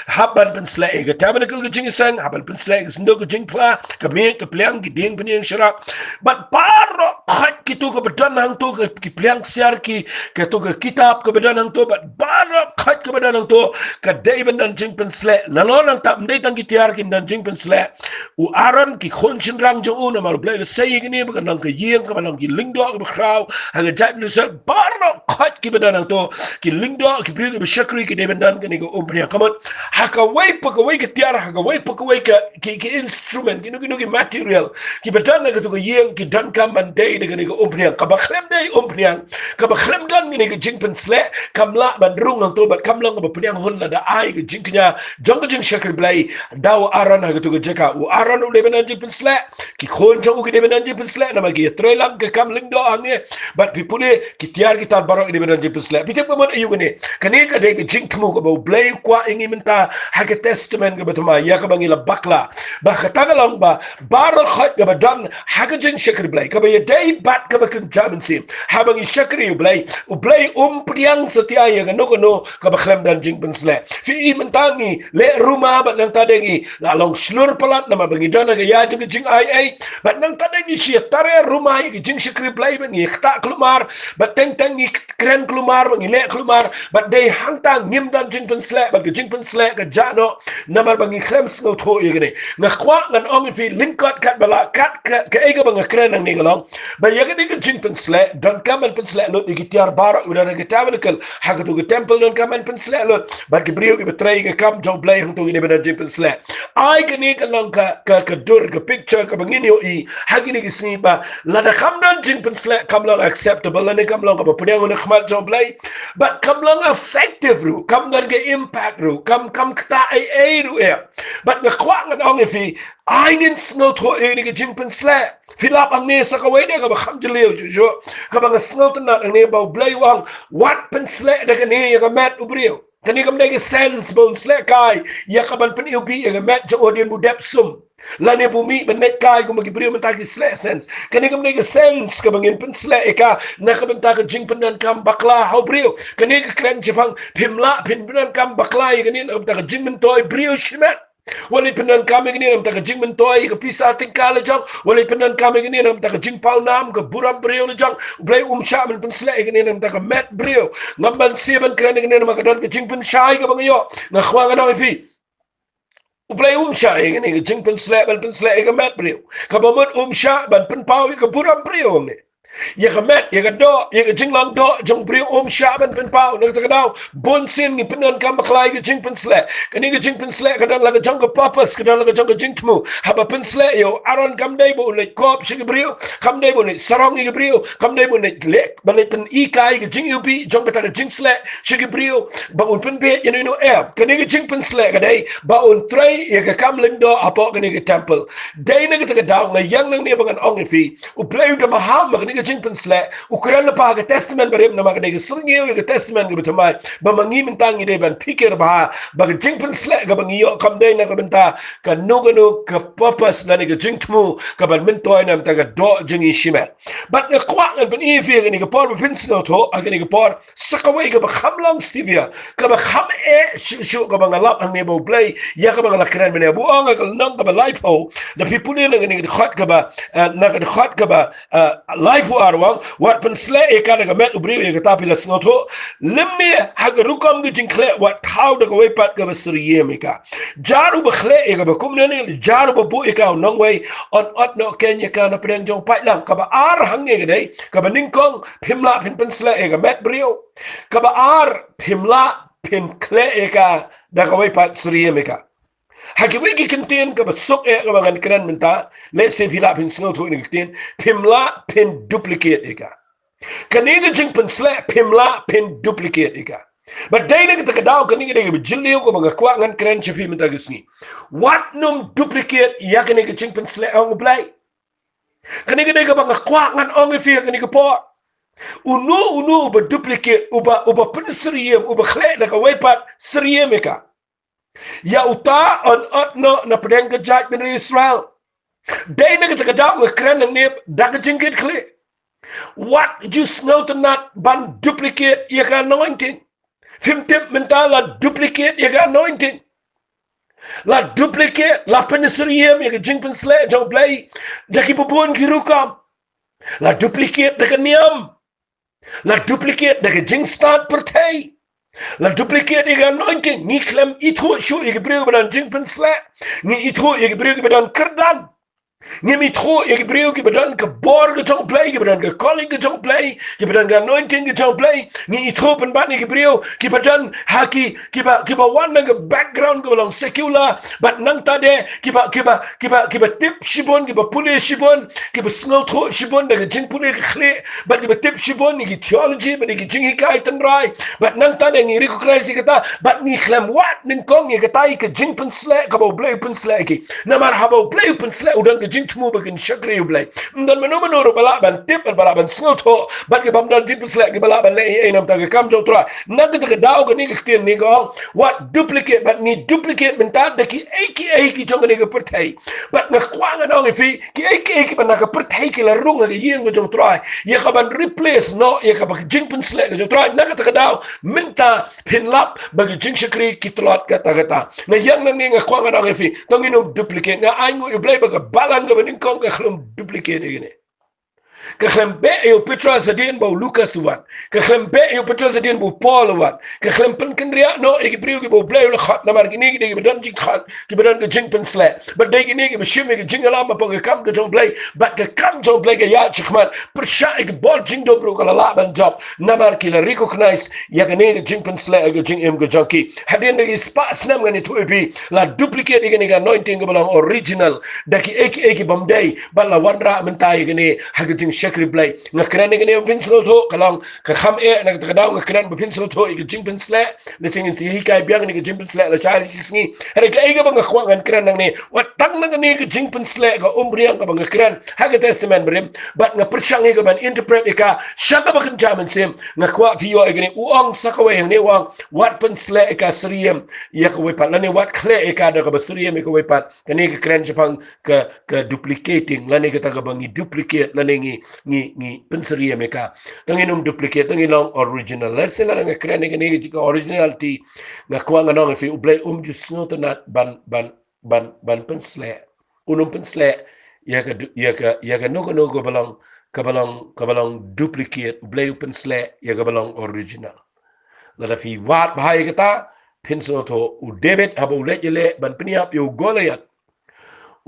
hap ban pynsleh ïa ka tabernacle ka jingïaseng, hap ban pynsleh ïa ka synduk ka jingphla, ka miej, ka pliang, ki dieng pynïeng sharak. Bad baroh khoit kito kiba don hangto, ka, ki pliang ksiar, ki, kato ka kitab kaba don hangto, bad baroh khoit kaba don hangto ka dei ban don jingpynsleh. Nalor nangta ym dei tang ki tiar kin don jingpynsleh. U Aaron, ki khun shynrang jong u, namar U Blei u la sei ïa kane ba kan long ka ïing kaba long ki lyngdoh kiba khraw ha ka jaitbynriew. Baroh khoit kiba don hangto, ki lyngdoh, ki briew kiba shakri, ki dei ban don kane ka umphniang. Ka mut ha kawei pa kawei ka tiar, ha kawei pa kawei ka, ki, ki instrument, kino kino ki material kiba don ha kato ka ïing, ki donkam ban dei da kane ka umphniang. Kaba khlem dei umphniang, kaba khlem don kane ka jingpynsleh, kam lah ban rung hangto bad kam long kaba pdiang hun lada ai ka jingkñia jong ka jingshakri Blei da u Aaron ha kato ka jaka. U Aaron u dei ban don jingpynsleh, ki khun jong u ki dei ban don jingpynsleh, namar ki ïatrei lang ka kam lyngdoh hangne. Bad phi pule, ki tiar ki tar baroh ki dei ban don jingpynsleh. Phi tip ka mut aïu kane? Kane ka dei ka jingthmu kaba U Blei u kwah ïa ngi mynta ha ka Testament kaba thymmai, ïa kaba ngi la bakla. Ba kata ka long ba baroh khoit kaba don ha ka jingshakri Blei, kaba ïadei bad kaba kynja mynsiem, haba ngi shakri U Blei, U Blei um pdiang satia ïa kano kano kaba khlem don jingpynsleh. Phi i, mynta ngi leh ruma bad nangta de ngi la long shlur palat namar ba ngi don ha ka ïa jong ka jingai ei. Bad nangta de ngi shu ïatrei ruma ïa ka jingshakri Blei bad ngi ktah kulmar, bad teng teng ngi kren kulmar bad ngi leh kulmar, bad dei hangta ngim don jingpynsleh, bad ka jingpynsleh ka jah noh namar ba ngi khlem sngewthuh ïa kane. Nga kwah ngan ong ïa phi lyngkot katba lah, kat ka, kaei kaba nga kren nangne ka long ba ïa kane ka jingpynsleh, donkam ban pynsleh lut ïa ki tiar baroh kiba don ha ka tabernacle, ha kato ka temple donkam ban pynsleh lut. Bad ki briew kiba trei ka kam jong U Blei hangto ki dei ban don jingpynsleh. Ai kane ka long ka, ka, ka dur, ka picture kaba ngin ïohi ha kine ki sngi ba lada kam don jingpynsleh, kam long acceptable, lane kam long kaba pdiang ha khmat jong U Blei. Bad kam long effective ruh, kam don ka impact ruh, kam, kam ktah ei ei ruh eh. Bad nga kwah ngan ong ïa phi, ai ngin sngewthuh ïa kane ka jingpynsleh. Phi lap hangne sa kawei de kaba kham jylliew shuh shuh, kaba nga sngewtynnat hangne ba U Blei u ong, wat pynsleh da kane ïa ka met u briew. Kane kam dei ka sense ba un sleh kai ïa ka ban pyniwbih ïa ka met jong u hadien ba u dep sum, lane ba u mih ban leit kai kumba ki briew mynta ki sleh sense. Kane kam dei ka sense kaba ngin pynsleh ïa ka na ka bynta ka jingpyndonkam bakla ha u briew. Kane ka kren shaphang phim lah phin pyndonkam bakla ïa kane na ka bynta ka jingmyntoi briew shimet. Wat leit pyndonkam ïa kane na ka bynta ka jingmyntoi ïa ka pisa tyngka la jong. Wat leit pyndonkam ïa kane na ka bynta ka jingpawnam ka burom briew la jong. U Blei um shah ban pynsleh ïa kane na ka bynta ka met briew. Ngam banse ban kren ïa kane namar ka don ka jingpynshai kaba nga ïoh. Nga kwah ngan ong ïa phi, U Blei um shah ïa kane ka jingpynsleh ban pynsleh ïa ka met briew. Kaba mut um shah ban pynpaw ïa ka burom briew hangne. Ïa ka met, ïa ka doh, ïa ka jinglong doh jong briew um shah ban pynpaw. Na kata ka daw bun sien ngi pyndonkam bakla ïa ka jingpynsleh. Kane ka jingpynsleh ka don la ka jong ka purpose, ka don la ka jong ka jingthmu. Haba pynsleh ïa u Aaron kam dei ba un leit kop sha ki briew, kam dei ba un leit sarong ïa ki briew, kam dei ba un leit leh, ba leit pynikai ïa ka jingiwbih jong kata ka jingsleh sha ki briew, ba un pynbeit ïa kano kano, em. Kane ka jingpynsleh ka dei ba un trei ïa ka kam lyngdoh hapoh kane ka temple. Dei na kata ka daw nga ïeng nangne ba ngan ong ïa phi, U Blei u da maham ba kane ka jingpynsleh. U kren lypa ha ka Testament Barim namar ka dei ka syrngiew ïa ka Testament kaba thymmai, ba ma ngi mynta ngi dei ban phikir bha ba ka jingpynsleh kaba ngi ïoh kam dei na ka bynta kano kano ka purpose lane ka jingthmu kaban myntoi na ka bynta ka doh jong ngi shimet. Bad nga kwah ngan pyni ïa phi ha kane ka por ba phin sngewthuh ha kane ka por sa kawei kaba kham long severe, kaba kham eh shuh shuh, kaba nga lap hangne ba U Blei, ïa kaba nga la kren mynne, ba u ong ha ka lynnong kaba laiphew, da phi pule na kane ka dkhot kaba, eh, na ka dkhot kaba, eh, laiphew ar u ong, wat pynsleh ïa ka da ka met u briew, ïa kata phi la sngewthuh. Lymne ha ka rukom ka jingkhleh wat thaw da kawei pat kaba syriem ïa ka. Jar uba khleh ïa kaba kumne ne jar uba buh ïa ka u nongwei, yn ot noh keiñ ïa ka na pdeng jong u paidlang. Kaba ar hangne ka dei, kaba nyngkong, phim lah phin pynsleh ïa ka met briew. Kaba ar, phim lah phin khleh ïa ka da kawei pat, syriem ïa ka. Ha kiwei ki kyntien kaba suk eh kaba ngan kren mynta, lehse phi lah phin sngewthuh ïa kane ka ktien, phim lah phin duplicate ïa ka. Kane ka jingpynsleh phim lah phin duplicate ïa ka. Bad dei na kata ka daw kane ka dei kaba jylliew kaba nga kwah ngan kren sha phi mynta ka sngi. Wat nym duplicate ïa kane ka jingpynsleh, ong U Blei. Kane ka dei kaba nga kwah ngan ong ïa phi ha kane ka por. Uno uno uba duplicate, uba, uba pynsyriem, uba khleh da kawei pat, syriem ïa ka. Ïa uta yn ot noh na pdeng ka jaitbynriew Israel. Dei na kata ka daw nga kren nangne da ka jingkitkhlieh. Wat ju sngewtynnat ban duplicate ïa ka anointing. Phim tip mynta la duplicate ïa ka anointing. La duplicate, la pynsyriem ïa ka jingpynsleh jong U Blei da kiba bun ki rukom. La duplicate da ka niam. La duplicate da ka jingstad pyrthei. La duplicate ïa ka anointing. Ngi khlem ithuh shuh ïa ki briew ba don jingpynsleh. Ngi ithuh ïa ki briew kiba don kyrdan. Ngim ithuh ïa ki briew kiba don ka bor ka jong U Blei, kiba don ka calling ka jong U Blei, kiba don ka anointing ka jong U Blei. Ngi ithuh pynban ïa ki briew kiba don ha ki, kiba, kiba wan na ka background kaba long secular, bad nangta de kiba, kiba, kiba, kiba tip shibun, kiba pule shibun, kiba sngewthuh shibun da ka jingpule ka khlieh, bad kiba tip shibun ïa ki theology bad ïa ki jinghikai tynrai, bad nangta de ngi recognize ïa kata, bad ngi khlem wad nyngkong ïa kata ïa ka jingpynsleh kaba U Blei u pynsleh ïa ki. Namar haba U Blei u pynsleh u don ka jingthmu ba kin shakri U Blei. Ym don mano mano ruh ba lah ban tip, ba lah ban sngewthuh, bad ki bym don jingpynsleh kiba lah ban leh ei ei na ka bynta ka kam jong U Trai. Na kata ka daw kane ka ktien ne ka ong, wat duplicate, bad ngi duplicate mynta da ki ei ki ei ki jong kane ka pyrthei. Bad nga kwah ngan ong ïa phi, ki ei ki ei kiba na ka pyrthei ki la rung ha ka ïing ka jong U Trai, ïa ka ban replace noh ïa kaba ka jingpynsleh ka jong U Trai. Na kata ka daw mynta phin lap ba ki jingshakri ki tlot katta katta. Nga ïeng nangne nga kwah ngan ong ïa phi, to ngin ym duplicate. Nga ainguh ïa U Blei ba ka balang kaba nyngkong ka khlem duplicate ïa kane. Ka khlem beh ïa u Petros hadien ba u Lukas u wan. Ka khlem beh ïa u Petros hadien ba u Paul u wan. Ka khlem pynkynriah noh ïa ki briew kiba U Blei u la khot, namar kine ki dei kiba don jingkhot, kiba don ka jingpynsleh. Bad dei kine kiba shim ïa ka jingïalam hapoh ka kam ka jong U Blei. Bad ka kam jong U Blei ka ïaid shakhmat. Pyrshah ïa ka bor jingdum ruh ka la lah ban jop. Namar ki la recognize ïa kane ka jingpynsleh ïa ka jingim ka jong ki. Hadien da ki spah snem ngan ïathuh ïa phi, la duplicate ïa kane ka anointing kaba long original da ki ei ki ei ki bym dei, bad la wanrah mynta ïa kane ha ka jingshakri Blei. Nga kren ïa kane ba phin sngewthuh, ka long ka kham eh, na kata ka daw nga kren ba phin sngewthuh ïa ka jingpynsleh. Lehse ngin sa hikai biang ïa ka jingpynsleh lashai lashisngi. Hynrei kaei kaba nga kwah ngan kren nangne, wat tang na kane ka jingpynsleh ka umphniang kaba nga kren ha ka Testament Barim, bad nga pyrshang ïa ka ban interpret ïa ka sha kaba kynja mynsiem. Nga kwah phi ïoh ïa kane, u ong sa kawei hangne, u ong, wat pynsleh ïa ka syriem ïa kawei pat, lane wat khleh ïa ka da kaba syriem ïa kawei pat. Kane ka kren shaphang ka, ka duplicating, lane kata kaba ngi duplicate, lane ngi, ngi, ngi pynsyriem ïa ka. To ngin ym duplicate, to ngin long original. Lehse lada nga kren ïa kane ka originality, nga kwah ngan ong ïa phi, U Blei um ju sngewtynnat ban, ban, ban, ban pynsleh. Un ym pynsleh ïa ka du-, ïa ka, ïa kano kano kaba long, kaba long, kaba long duplicate. U Blei u pynsleh ïa kaba long original. Lada phi wad bha ïa kata, phin sngewthuh, u David haba u leit ïaleh ban pynïap ïa u Goliath,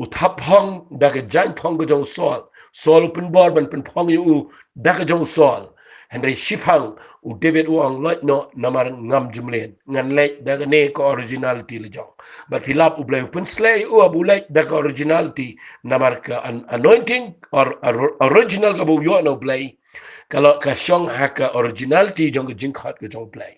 u thap phong da ka jaiñphong ka jong u Saul. Saul u pynbor ban pynphong ïa u da ka jong u Saul. Hynrei shiphang u David u ong, loit noh, namar ngam ju mlien. Ngan leit da kane ka originality la jong. Bad phi lap, U Blei u pynsleh ïa u haba u leit da ka originality, namar ka an-, anointing or, or, original kaba u ïoh na U Blei, ka la, ka shong ha ka originality jong ka jingkhot ka jong U Blei.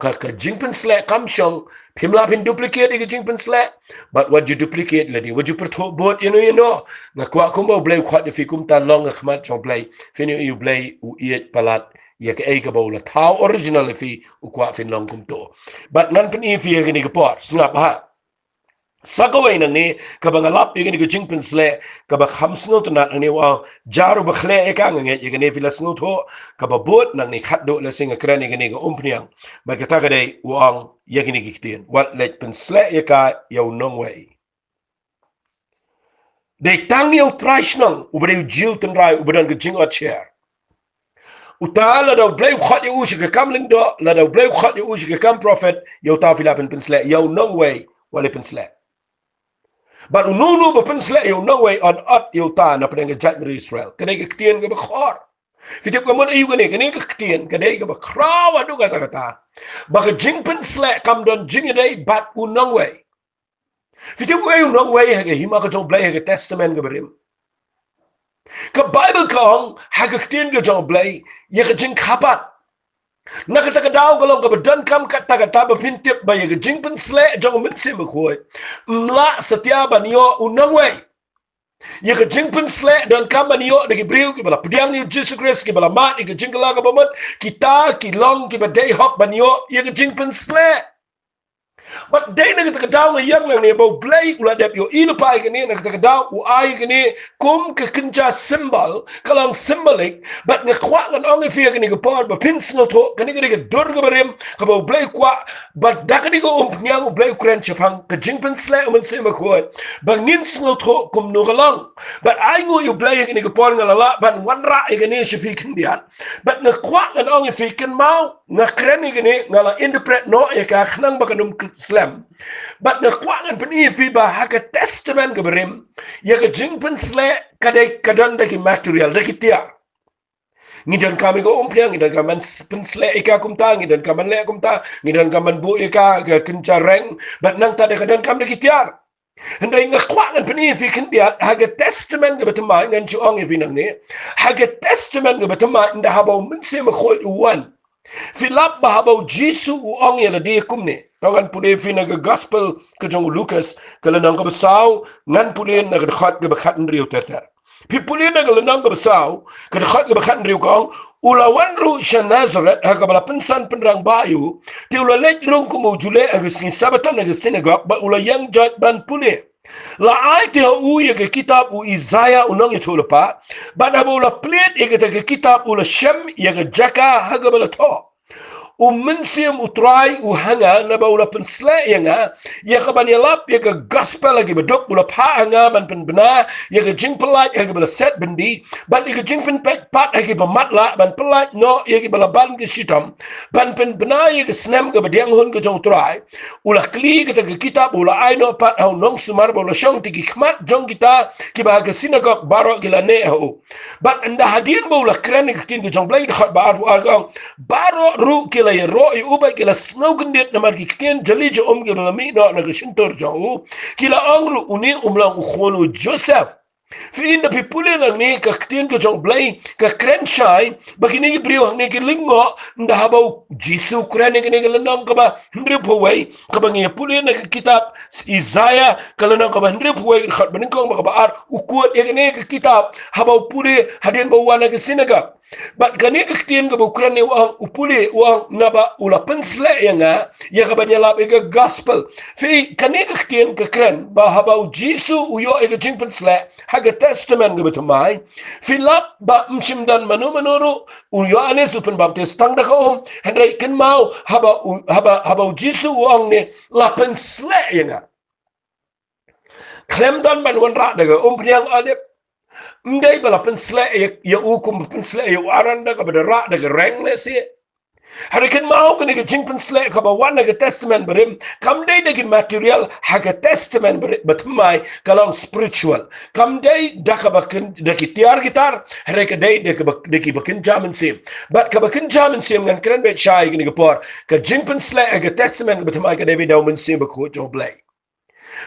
Ka, ka jingpynsleh kam shong, phim lah phin duplicate ïa ka jingpynsleh, bad wat ju duplicate lade, wat ju pyrthuh bud ïano ïano. Nga kwah kumba U Blei u khot ïa phi kumta, long ha khmat jong U Blei, phin ïohi U Blei u ïeit palat ïa kaei kaba u la thaw original ïa phi, u kwah phin long kumto. Bad ngan pyni ïa phi ha kane ka por, sngap ha. Sa kawei nangne, kaba nga lap ïa kane ka jingpynsleh, kaba kham sngewtynnat nangne, u ong, jar uba khleh ïa ka, nga ngeit ïa kane phi la sngewthuh, kaba bud nangne khatduh lehse nga kren ïa kane ka umphniang. Bad kata ka dei, u ong ïa kine ki ktien, wat leit pynsleh ïa ka ïa u nongwei. Dei tang ïa u trai shnong, uba dei u Jiw tynrai, uba don ka jingotsher. Uta lada U Blei u khot ïa u sha ka kam lyngdoh, lada U Blei u khot ïa u sha ka kam prophet, ïa uta phi lah pynsleh, ïa u nongwei wat leit pynsleh. Bad uno uno uba pynsleh ïa u nongwei yn ot ïa uta na pdeng ka jaitbynriew Israel. Ka dei ka ktien kaba khor. Phi tip ka mut aïu kane, kane ka ktien ka dei kaba khraw haduh katta katta. Ba ka jingpynsleh kam don jingïadei bad u nongwei. Phi tip uei u nongwei ha ka hima ka jong u Blei ha ka Testament kaba rim? Ka Baibl ka ong ha ka ktien ka jong u Blei ïa ka jingkhapat. Na kata ka daw ka long kaba donkam kata kata ba phin tip ba ïa ka jingpynsleh jong u Mynsiem Bakhuid ym lah satia ban ïoh u nongwei. Ïa ka jingpynsleh donkam ban ïoh da ki briew kiba la pdiang ïa u Jisu Khrist, kiba la mad ïa ka jingkylla kaba mut, kita ki long kiba dei hok ban ïoh ïa ka jingpynsleh. Bad dei na kata ka daw nga ïeng nangne ba u Blei u la dep ïohi lypa ïa kane, na kata ka daw u ai ïa kane kum ka kynja symbol, ka long symbolic. Bad nga kwah ngan ong ïa phi ha kane ka por ba phin sngewthuh, kane ka dei ka dur kaba rim kaba u Blei u kwah. Bad da kane ka umphniang u Blei u kren shaphang ka jingpynsleh u Mynsiem Bakhuid ba ngin sngewthuh kumno ka long. Bad ai nguh ïa u Blei ha kane ka por nga la lah ban wanrah ïa kane sha phi khyndiat. Bad nga kwah ngan ong ïa phi, kynmaw, nga kren ïa kane, nga la interpret noh ïa ka khnang ba kan ym slem. Bad nga kwah ngan pyni ïa phi ba ha ka Testament kaba rim, ïa ka jingpynsleh ka dei, ka don da ki material, da ki tiar. Ngi donkam ïa ka umphniang, ngi donkam ban s-, pynsleh ïa ka kumta, ngi donkam ban leh kumta, ngi donkam ban buh ïa ka, ka kynja reng, bad nangta de ka donkam da ki tiar. Hynrei nga kwah ngan pyni ïa phi khyndiat, ha ka Testament kaba thymmai, ngan shu ong ïa phi nangne. Ha ka Testament kaba thymmai, ynda haba u Mynsiem Bakhuid u wan, phi lap ba haba u Jisu u ong ïa lade kumne. To ngan pule ïa phi na ka Gospel ka jong u Lukas, ka lynnong kaba saw, ngan pule na ka dkhot kaba khathynriew ter ter. Phi pule na ka lynnong kaba saw, ka dkhot kaba khathynriew ka ong, u la wan ruh sha Nasaret, ha kaba la pynsan pynrangbah ïa u, te u la leit rung kum u ju leh ha ka sngi Sabbaton ha ka sinagog, bad u la ïeng joit ban pule. La ai te ha u ïa ka kitab u Isaïah u nongïathuhlypa, bad haba u la plied ïa kata ka kitab u la shem ïa ka jaka ha kaba la thoh. U Mynsiem u Trai u ha nga, naba u la pynsleh ïa nga ïa ka ban ïalap ïa ka Gospel ha kiba duk, u la phah ha nga ban pynbna ïa ka jingpyllait ha kiba la set byndi, bad ïa ka jingpynpeit pat ha kiba matlah, ban pyllait noh ïa kiba la ban ka shitom, ban pynbna ïa ka snem kaba diang hun ka jong u Trai. U la kli kata ka kitab, u la ai noh pat ha u nongsumar, bad u la shong, te ki khmat jong kita kiba ha ka sinagog baroh ki la neh ha u. Bad ynda hadien ba u la kren ïa ka ktien ka jong u Blei, dkhot ba arphew ar ka ong, baroh ruh ki la ïaroh ïa u bad ki la sngewkyndit namar ki ktien jali jaum kiba la mih noh na ka shyntur jong u. Ki la ong ruh, une um long u khun u Joseph. Phi, ynda phi pule nangne ka ktien ka jong u Blei ka kren shai ba kine ki briew hangne ki lyngngoh ynda haba u Jisu u kren ïa kane, ka lynnong kaba hynriewphew wei, kaba ngi pule na ka kitab Isaïah, ka lynnong kaba hynriewphew wei, dkhot banyngkong bad kaba ar, u quote ïa kane ka kitab, haba u pule hadien ba u wan na ka sinagog. Bad kane ka ktien kaba u kren ne u ong, u pule, u ong, naba u la pynsleh ïa nga ïa ka ban ïalap ïa ka Gospel. Phi, kane ka ktien ka kren ba haba u Jisu u ïoh ïa ka jingpynsleh ha ka Testament kaba thymmai, phi lap ba ym shym don mano mano ruh, u Ïoannis u pynbaptis tang da ka um, hynrei kynmaw, haba u, haba, haba u Jisu u ong ne, la pynsleh ïa nga. Khlem don ban wanrah da ka umphniang Olib. Ym dei ba la pynsleh ïa, ïa u kum ba pynsleh ïa u Aaron da kaba da rah da ka reng lehse. Hynrei kynmaw, kane ka jingpynsleh kaba wan ha ka Testament barim, kam dei da ki material ha ka Testament bari-, bathymmai, ka long spiritual. Kam dei da kaba kyn-, da ki tiar ki tar, hynrei ka dei da kaba, da kiba kynja mynsiem. Bad kaba kynja mynsiem ngan kren beit shai kane ka por, ka jingpynsleh ha ka Testament bathymmai ka dei beit da u Mynsiem Bakhuid jong u Blei.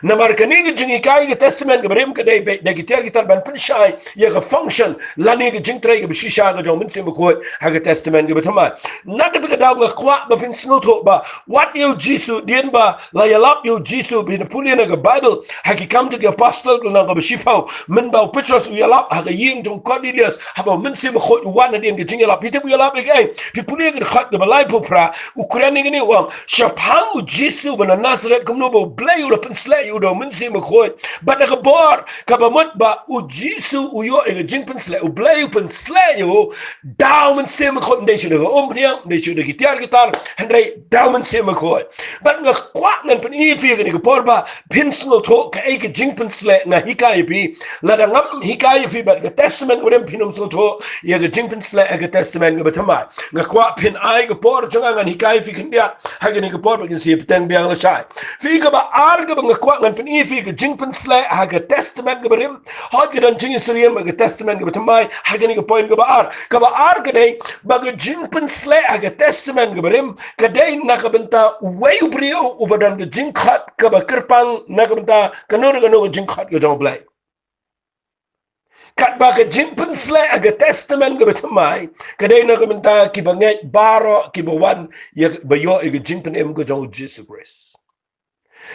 Namar kane ka jinghikai ka Testament kaba rim ka dei beit da ki tiar ki tar ban pynshai ïa ka function lane ka jingtrei kaba shisha ka jong u Mynsiem Bakhuid ha ka Testament kaba thymmai. Na kata ka daw nga kwah ba phin sngewthuh ba wat ïa u Jisu, dien ba la ïalap ïa u Jisu, phin pule na ka Baibl, ha Ki Kam jong ki Apostol, ka lynnong kaba shiphew, mynba u Petros u ïalap ha ka ïing jong u Kornelius, haba u Mynsiem Bakhuid u wan hadien ka jingïalap, phi tip u ïalap ïa kaei? Phi pule ka dkhot kaba laiphew phra, u kren ïa kane, u ong, shaphang u Jisu ba na Nasaret, kumno ba u Blei u la pynsleh ïa u da u Mynsiem Bakhuid. Bad da ka bor kaba mut ba u Jisu u ïoh ïa ka jingpynsleh, u Blei u pynsleh ïa u da u Mynsiem Bakhuid, ym dei shuh da ka umphniang, ym dei shuh da ki tiar ki tar, hynrei da u Mynsiem Bakhuid. Bad nga kwah ngan pyni ïa phi kane ka por ba phin sngewthuh kaei ka jingpynsleh, nga hikai ïa phi. Lada ngam hikai ïa phi bad ka Testament kaba rim, phin ym sngewthuh ïa ka jingpynsleh ha ka Testament kaba thymmai. Nga kwah phin ai ka por jong nga ngan hikai ïa phi khyndiat ha kane ka por ba ngin sa ïa bteng biang lashai. Phi, kaba ar kaba nga kwah ngan pyni ïa phi ka jingpynsleh ha ka Testament kaba rim. Hooid, ka don jingïasyriem ha ka Testament kaba thymmai, ha kane ka point kaba ar. Kaba ar ka dei ba ka jingpynsleh ha ka Testament kaba rim ka dei na ka bynta uwei u briew uba don ka jingkhot kaba kyrpang na ka bynta kano na kano ka jingkhot ka jong U Blei. Katba ka jingpynsleh ha ka Testament kaba thymmai ka dei na ka bynta kiba ngeit baroh kiba wan ïa ba ïoh ïa ka jingpynim ka jong U Jisu Khrist.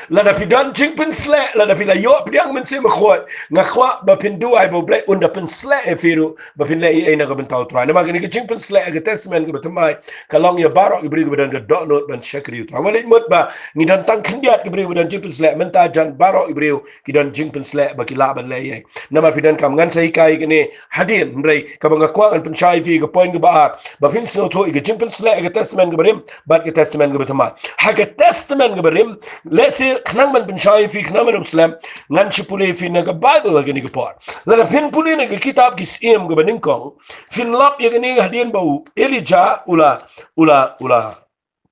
Lada phi don jingpynsleh, lada phi la ïoh pdiang Mynsiem Bakhuid, nga kwah ba phin duwai ba U Blei un da pynsleh ïa phi ruh ba phin leh ei ei na ka bynta U Trai. Namar kane ka jingpynsleh ha ka Testament kaba thymmai ka long ïa baroh ki briew kiba don ka dohnud ban shakri U Trai. Wat leit mut ba ngi don tang khyndiat ki briew ba don jingpynsleh, mynta jan baroh ki briew ki don jingpynsleh ba ki lah ban leh ei ei. Namar phi donkam, ngan sa hikai kane hadien, hynrei kaba nga kwah ngan pynshai ïa phi ka point kaba ar ba phin sngewthuh ïa ka jingpynsleh ha ka Testament kaba rim bad ka Testament kaba thymmai. Ha ka Testament kaba rim, lehse khnang ban pynshai ïa phi, khnang ban ym slem, ngan shu pule ïa phi na ka Baibl ha kane ka por. Lada phin pule na ka kitab Ki Syiem kaba nyngkong, phin lap ïa kane hadien ba u Elijah u la, u la, u la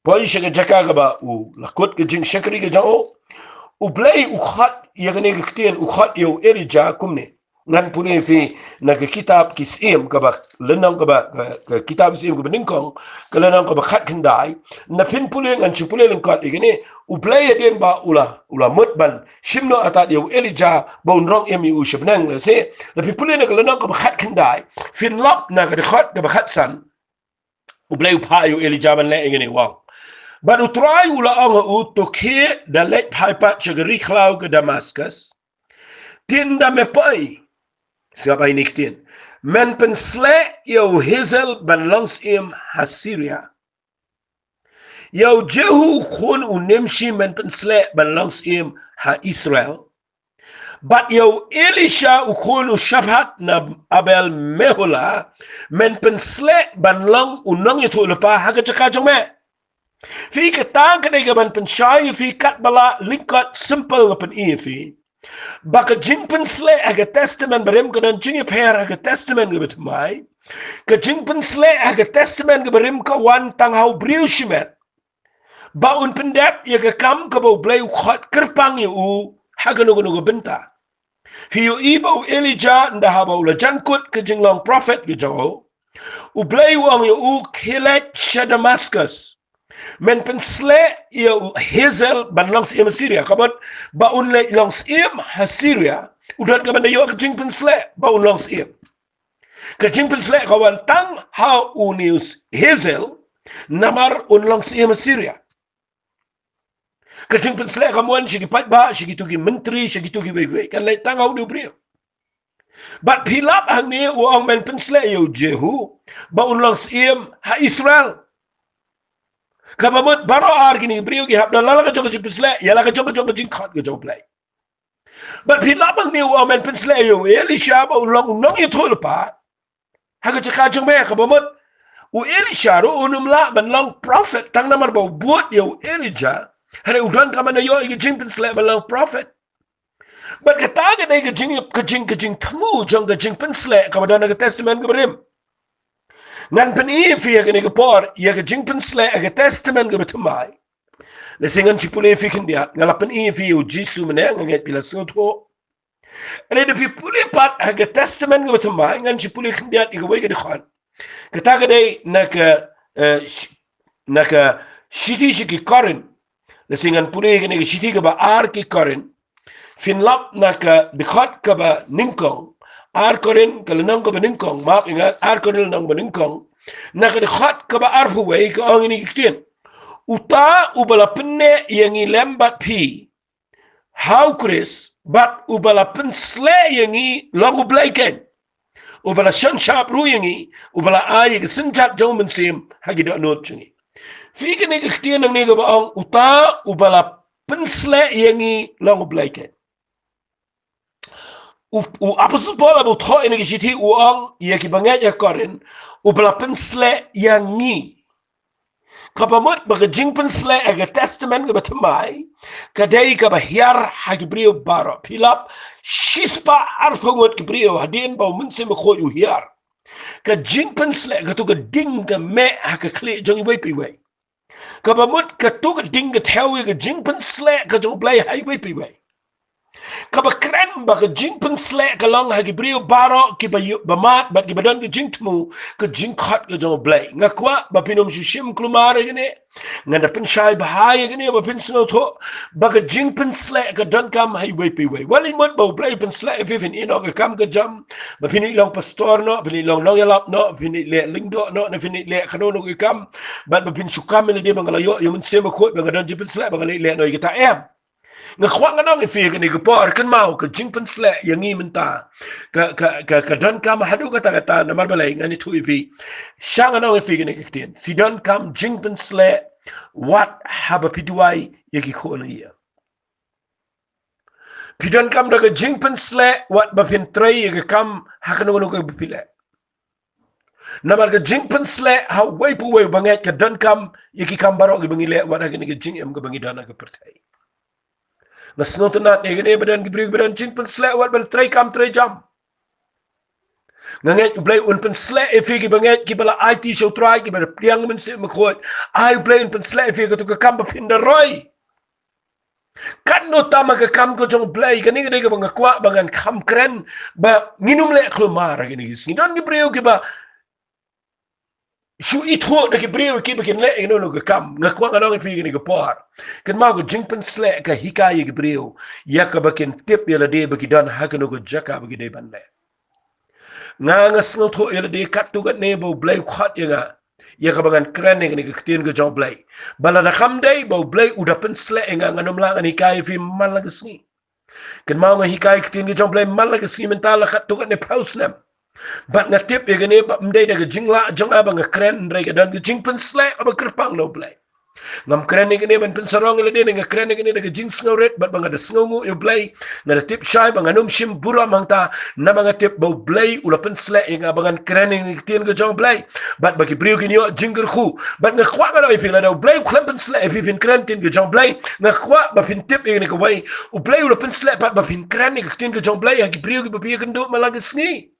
poi sha ka jaka kaba u la kut ka jingshakri ka jong u. U Blei u khot ïa kane ka ktien, u khot ïa u Elijah kumne. Ngan pule ïa phi na ka kitab Ki Syiem kaba lynnong kaba, ka, ka kitab Ki Syiem kaba nyngkong, ka lynnong kaba khatkhyndai. Lada phin pule, ngan shu pule lyngkot ïa kane. U Blei hadien ba u la, u la mut ban shim noh artat ïa u Elijah ba un rong im ïa u sha bneng, lehse. Lada phi pule na ka lynnong kaba khatkhyndai, phin lap na ka dkhot kaba khatsan. U Blei u phah ïa u Elijah ban leh ïa kane, u ong. Bad U Trai u la ong ha u, to khie da leit phai pat sha ka ri khlaw ka Damaskus. Tienda me poi. Sngap ïa kine ki ktien. Men pynsleh ïa u Hazael ban long syiem ha Syria. Ïa u Jehu u khun u Nimshi men pynsleh ban long syiem ha Israel. Bad ïa u Elisha u khun u Shaphat na Abel Mehola men pynsleh ban long u nongïathuhlypa ha ka jaka jong me. Phi, kata ka dei kaban pynshai ïa phi katba lah lyngkot, simple nga pyni ïa phi ba ka jingpynsleh ha ka Testament barim ka don jingïapher ha ka Testament kaba thymmai. Ka jingpynsleh ha ka Testament kaba rim ka wan tang ha u briew shimet ba un pyndep ïa ka kam kaba U Blei u khot kyrpang ïa u ha kano kano ka bynta. Phi ïohi ba u Elijah ynda haba u la jan kut ka jinglong prophet ka jong u, U Blei u ong ïa u, khie leit sha Damaskus. Men pynsleh ïa u Hazael ban long syiem ha Syria. Ka mut ba un leit long syiem ha Syria, u don kaban da ïoh ka jingpynsleh ba un long syiem. Ka jingpynsleh ka wan tang ha une u Hazael namar un long syiem ha Syria. Ka jingpynsleh kam wan sha ki paidbah, sha kito ki myntri, sha kito kiwei kiwei. Kan leit tang ha une u briew. Bad phi lap hangne u ong men pynsleh ïa u Jehu ba un long syiem ha Israel. Kaba mut baroh ar kine ki briew ki hap don la la ka jong ka jingpynsleh ïa la ka jong ka jong ka jingkhot ka jong U Blei. Bad phi lap hangne u ong men pynsleh ïa u Elisha ba un long u nongïathuhlypa ha ka jaka jong me. Kaba mut u Elisha ruh un ym lah ban long prophet tang namar ba u bud ïa u Elijah. Hynrei u don kaban da ïoh ïa ka jingpynsleh ban long prophet. Bad kata ka dei ka jing, ka jing, ka jingthmu jong ka jingpynsleh kaba don ha ka Testament kaba rim. Ngan pyni ïa phi ha kane ka por ïa ka jingpynsleh ha ka Testament kaba thymmai. Lehse ngan shu pule ïa phi khyndiat, nga la pyni ïa phi ïa u Jisu mynne, nga ngeit phi la sngewthuh. Hynrei lada phi pule pat ha ka Testament kaba thymmai, ngan shu pule khyndiat ïa kawei ka dkhot. Kata ka dei na ka, eh, shi-, na ka shithi sha ki Korinth. Lehse ngan pule ïa kane ka shithi kaba ar ki Korinth. Phin lap na ka dkhot kaba nyngkong. Ar Korinth ka lynnong kaba nyngkong, map ïa nga, ar Korinth lynnong kaba nyngkong. Na ka dkhot kaba arphew wei ka ong ïa kine ki ktien. Uta uba la pynneh ïa ngi lem bad phi ha u Khrist, bad uba la pynsleh ïa ngi long U Blei keiñ, uba la shon shap ruh ïa ngi, uba la ai ïa ka synjat jong u Mynsiem ha ki dohnud jong ngi. Phi, kane ka ktien nangne kaba ong uta uba la pynsleh ïa ngi long U Blei keiñ. U, u Apostol Paul haba u thoh ïa kane ka shithi u ong ïa ki bangeit ha Korinth, uba la pynsleh ïa ngi. Kaba mut ba ka jingpynsleh ha ka Testament kaba thymmai ka dei kaba hiar ha ki briew baroh. Phi lap, shispah arphew ngut ki briew hadien ba u Mynsiem Bakhuid u hiar. Ka jingpynsleh, kato ka ding ka meh ha ka khlieh jong iwei pa iwei. Kaba mut kato ka ding ka thew ïa ka jingpynsleh ka jong U Blei ha iwei pa iwei. Kaba kren ba ka jingpynsleh ka long ha ki briew baroh kiba ïoh ba mad bad kiba don ka jingthmu ka jingkhot ka jong U Blei. Nga kwah ba phin ym shu shim kulmar ïa kane. Ngan da pynshai bha ïa kane ba phin sngewthuh ba ka jingpynsleh ka donkam ha iwei pa iwei. Wat leit mut ba U Blei u pynsleh ïa phi phin ïeh noh ka kam ka jam, ba phin ïeh long pastor noh, phin ïeh long nongïalap noh, phin ïeh leh lyngdoh noh, ne phin ïeh leh kano kano ka kam, bad ba phin shu kam ïa lade ba nga la ïoh ïa U Mynsiem Bakhuid ba nga don jingpynsleh ba nga leit leh noh ïa kata, em. Nga kwah ngan ong ïa phi ha kane ka por, kynmaw ka jingpynsleh ïa ngi mynta ka, ka, ka, ka donkam haduh katta katta, namar balei? Ngan ïathuh ïa phi. Sha ngan ong ïa phi kane ka ktien, phi donkam jingpynsleh wat haba phi duwai ïa ki khun ïa. Phi donkam da ka jingpynsleh wat ba phin trei ïa ka kam ha kano kano kaba phi leh. Namar ka jingpynsleh ha uwei pa uwei u bangeit ka donkam ïa ki kam baroh kiba ngi leh wat ha kane ka jingim kaba ngi don ha ka pyrthei. Nga sngewtynnad ïa kane ba don ki briew kiba don jingpynsleh wat ban trei kam trei jam. Nga ngeit U Blei un pynsleh ïa phi ki bangeit kiba la aiti sha U Trai, kiba la pdiang U Mynsiem Bakhuid. Ai U Blei un pynsleh ïa phi katu ka kam ba phin da roi. Katno tam ha ka kam ka jong U Blei, kane ka dei kaba nga kwah ba ngan kham kren, ba ngin ym leh kulmar ha kine ki sngi. Don ki briew kiba shu ithuh da ki briew kiba kin leh ïa kano kano ka kam. Nga kwah ngan ong ïa phi ha kane ka por, kynmaw ka jingpynsleh ka hikai ïa ki briew ïa kaba kin tip ïa lade ba ki don ha kano ka jaka ba ki dei ban leh. Nga, nga sngewthuh ïa lade katto katne ba U Blei u khot ïa nga ïa kaba ngan kren ïa kane ka ktien ka jong U Blei. Ba lada kam dei ba U Blei u da pynsleh ïa nga, ngan ym lah ngan hikai ïa phi man la ka sngi. Kynmaw nga hikai ka ktien ka jong U Blei man la ka sngi mynta la katto katne phew snem. Bad nga tip ïa kane ba ym dei da ka jinglah jong nga ba nga kren, hynrei ka don ka jingpynsleh kaba kyrpang na U Blei. Ngam kren ïa kane ban pynsarong ïa lade, nga kren ïa kane da ka jingsngewrit bad ba nga da sngewnguh ïa U Blei. Nga da tip shai ba ngan ym shim burom hangta, namar nga tip ba U Blei u la pynsleh ïa nga ba ngan kren ïa ka ktien ka jong U Blei, bad ba ki briew kin ïoh jingkyrkhu. Bad nga kwah ngan ong ïa phi, lada U Blei u khlem pynsleh ïa phi phin kren ktien ka jong U Blei, nga kwah ba phin tip ïa kane kawei, U Blei u la pynsleh pat ba phin kren ïa ka ktien ka jong U Blei ha ki briew kiba phi ïakynduh man la ka sngi.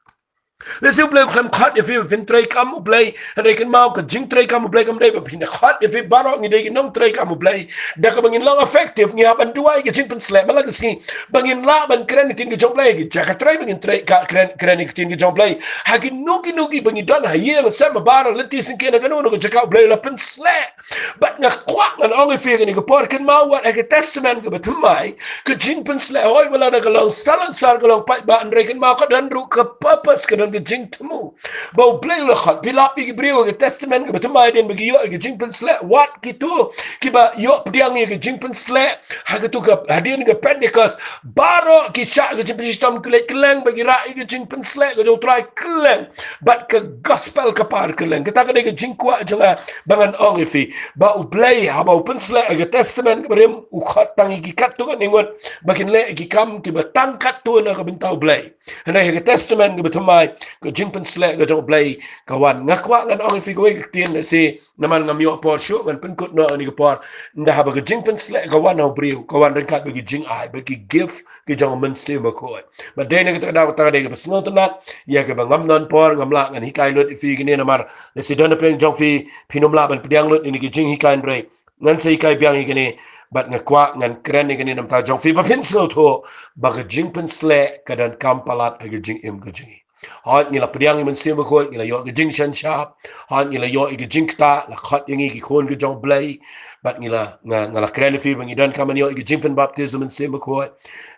Lehse U Blei u khlem khot ïa phi ba phin trei kam U Blei, hynrei kynmaw ka jingtrei kam U Blei kam dei ba phin da khot ïa phi baroh ngi dei ki nongtrei kam U Blei. Da kaba ngin long effective ngi hap ban duwai ka jingpynsleh man la ka sngi, ba ngin lah ban kren ïa ka ktien ka jong U Blei ha ki jaka trei, ba ngin trei ka kren, kren ïa ka ktien ka jong U Blei ha kino kino kiba ngi don, ha ïing ha sem, ha bar, ha lynti syngkien, ha kano kano ka jaka U Blei u la pynsleh. Bad nga kwah ngan ong ïa phi ha kane ka por, kynmaw wat ha ka Testament kaba thymmai ka jingpynsleh, hooid, wat la ka long salonsar, ka long paidbah, hynrei kynmaw ka don ruh ka purpose, ka don ka jingthmu ba U Blei u la khot. Phi lap ïa ki briew ha ka Testament kaba thymmai hadien ba ki ïoh ïa ka jingpynsleh, wat kito kiba ïoh pdiang ïa ka jingpynsleh ha katu ka, hadien ka Pentecost, baroh ki shah ka jingpynshitom, ki leit kylleng bad ki rah ïa ka jingpynsleh ka jong U Trai kylleng, bad ka gospel ka par kylleng. Kata ka dei ka jingkwah jong nga ba ngan ong ïa phi ba U Blei haba u pynsleh ha ka Testament kaba rim u khot tang ïa ki katto katne ngut ba kin leh ïa ki kam kiba tang katto na ka bynta U Blei. Hynrei ha ka Testament kaba thymmai ka jingpynsleh ka jong U Blei ka wan. Nga kwah ngan ong ïa phi kawei ka ktien, lehse namar ngam ïoh por shuh ngan pynkut noh ha kane ka por. Ynda haba ka jingpynsleh ka wan ha u briew, ka wan ryngkat bad ki jingai, bad ki gift ki jong U Mynsiem Bakhuid. Bad dei na kata ka daw kata ka dei kaba sngewtynnad ïa kaba ngam don por, ngam lah ngan hikai lut ïa phi kine namar lehse don na pdeng jong phi phin ym lah ban pdiang lut ïa kine ki jinghikai, hynrei ngan sa hikai biang ïa kine. Bad nga kwah ngan kren ïa kine na bynta jong phi ba phin sngewthuh ba ka jingpynsleh ka donkam palat ha ka jingim ka jong ngi. Hooid, ngi la pdiang ïa U Mynsiem Bakhuid, ngi la ïoh ka jingsngewsih. Hooid, ngi la ïoh ïa ka jingktah, la khot ïa ngi ki khun ka jong U Blei. Bad ngi la, nga, nga la kren ïa phi ba ngi donkam ban ïoh ïa ka jingpynbaptis U Mynsiem Bakhuid.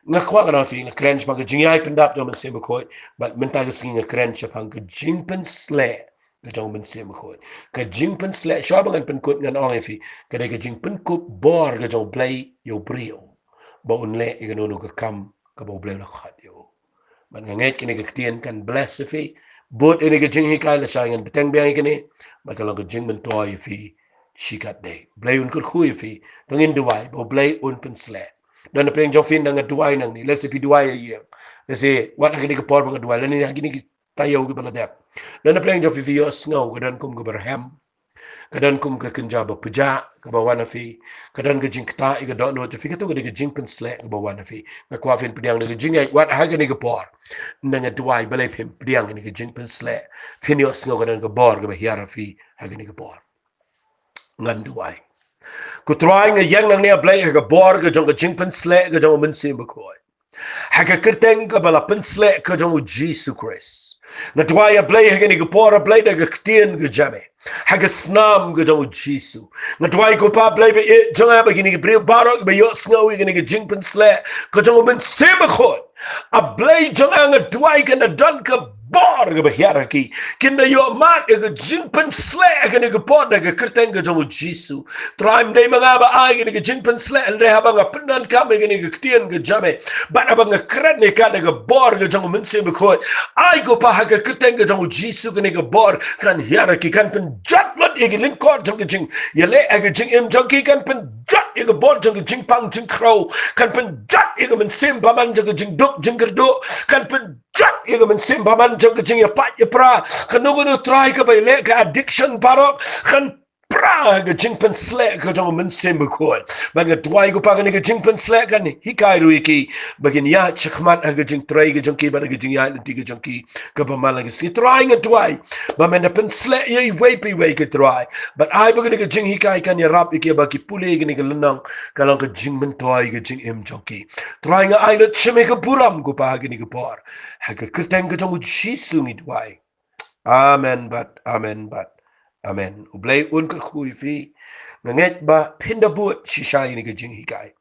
Nga kwah ngan ong ïa phi, nga kren shaphang ka jingïaid pyndap jong U Mynsiem Bakhuid. Bad mynta ka sngi nga kren shaphang ka jingpynsleh ka jong U Mynsiem Bakhuid. Ka jingpynsleh, shuwa ba ngan pynkut ngan ong ïa phi, ka dei ka jingpynkup bor ka jong U Blei ïa u briew ba un leh ïa kano kano ka kam kaba U Blei u la khot ïa u. Bad nga ngeit kane ka ktien kan bless ïa phi. Bud ïa kane ka jinghikai, lashai ngan bteng biang ïa kane, bad kan long ka jingmyntoi ïa phi shikatdei. Blei un kyrkhu ïa phi. To ngin duwai ba U Blei un pynsleh. Don na pdeng jong phi, ynda nga duwai nangne, lehse phi duwai ha ïing, lehse wat ha kane ka por ba nga duwai, lane ha kine ki taïew kiba la dep. Don na pdeng jong phi, phi ïohsngew ka don kum kaba rhem, ka don kum ka kynja ba pjah kaba wan ha phi, ka don ka jingktah ïa ka dohnud jong phi, kato ka dei ka jingpynsleh kaba wan ha phi. Nga kwah phin pdiang da ka jingïaid wat ha kane ka por. Ynda nga duwai, balei phim pdiang ïa ka jingpynsleh? Phin ïohsngew ka don ka bor kaba hiar ha phi ha kane ka por. Ngan duwai. Ko Trai, nga ïeng nangne, A Blei, ha ka bor ka jong ka jingpynsleh ka jong U Mynsiem Bakhuid. Ha ka kyrteng kaba la pynsleh ka jong u Jisu Khrist. Nga duwai, A Blei, ha kane ka por, A Blei, da ka ktien ka jong me, ha ka snam ka jong u Jisu. Nga duwai, ko Pa, A Blei, ba ïeit jong nga, ba kine ki briew baroh ba ïohsngew ïa kane ka jingpynsleh ka jong u Mynsiem Bakhuid, A Blei jong nga, nga duwai, kan da don ka bor kaba hiar ha ki, kin da ïohmad ïa ka jingpynsleh ha kane ka por da ka kyrteng ka jong u Jisu. Trai, ym dei ma nga ba ai kane ka jingpynsleh, hynrei haba nga pyndonkam ïa kane ka ktien ka jong me, bad haba nga kren ïa ka da ka bor ka jong u Mynsiem Bakhuid, ai, ko Pa, ha ka kyrteng ka jong u Jisu, kane ka bor kan hiar ha ki, kan pynjot lut ïa ki lyngkor jong ka jingïaleh ha ka jingim jong ki, kan pynjot ïa ka bor jong ka jingpang jingkhrew, kan pynjot ïa ka mynsiem bymman jong ka jingduk jingkyrduh, kan pynjot ïa ka mynsiem bymman jong ka jingïapait ïapra, kano kano, Trai, kaba ïaleh ka addiction baroh, kan pra ha ka jingpynsleh ka jong u Mynsiem Bakhuid. Bad nga duwai, ko Pa, kane ka jingpynsleh kan hikai ruh ïa ki ba kin ïaid shakhmat ha ka jingtrei ka jong ki bad ha ka jingïaid lynti ka jong ki kaba man la ka sngi. Trai, nga duwai ba men da pynsleh ïa iwei pa iwei, ko Trai, bad ai ba kane ka jinghikai kan ïarap ïa ki ba ki pule ïa kane ka lynnong, kan long ka jingmyntoi ka jingim jong ki. Trai, nga ai lut sha me ka burom, ko Pa, ha kane ka por. Ha ka kyrteng ka jong u Jisu ngi duwai. Amen bad amen bad amen. U Blei un kyrkhu ïa phi. Nga ngeit ba phin da bud shisha ïa kane ka jinghikai.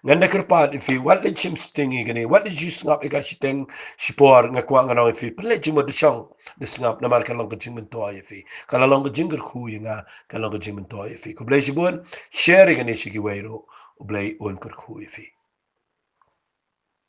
Ngan da kyrpad ïa phi, wat leit shim sting ïa kane, wat leit shu sngap ïa ka shiteng shipor. Nga kwah ngan ong ïa phi, pynleit jingmut, da shong, da sngap, namar kan long ka jingmyntoi ïa phi. Kan long ka jingkyrkhu ïa nga, kan long ka jingmyntoi ïa phi. Khublei shibun. Share ïa kane sha kiwei ruh. U Blei un kyrkhu ïa phi.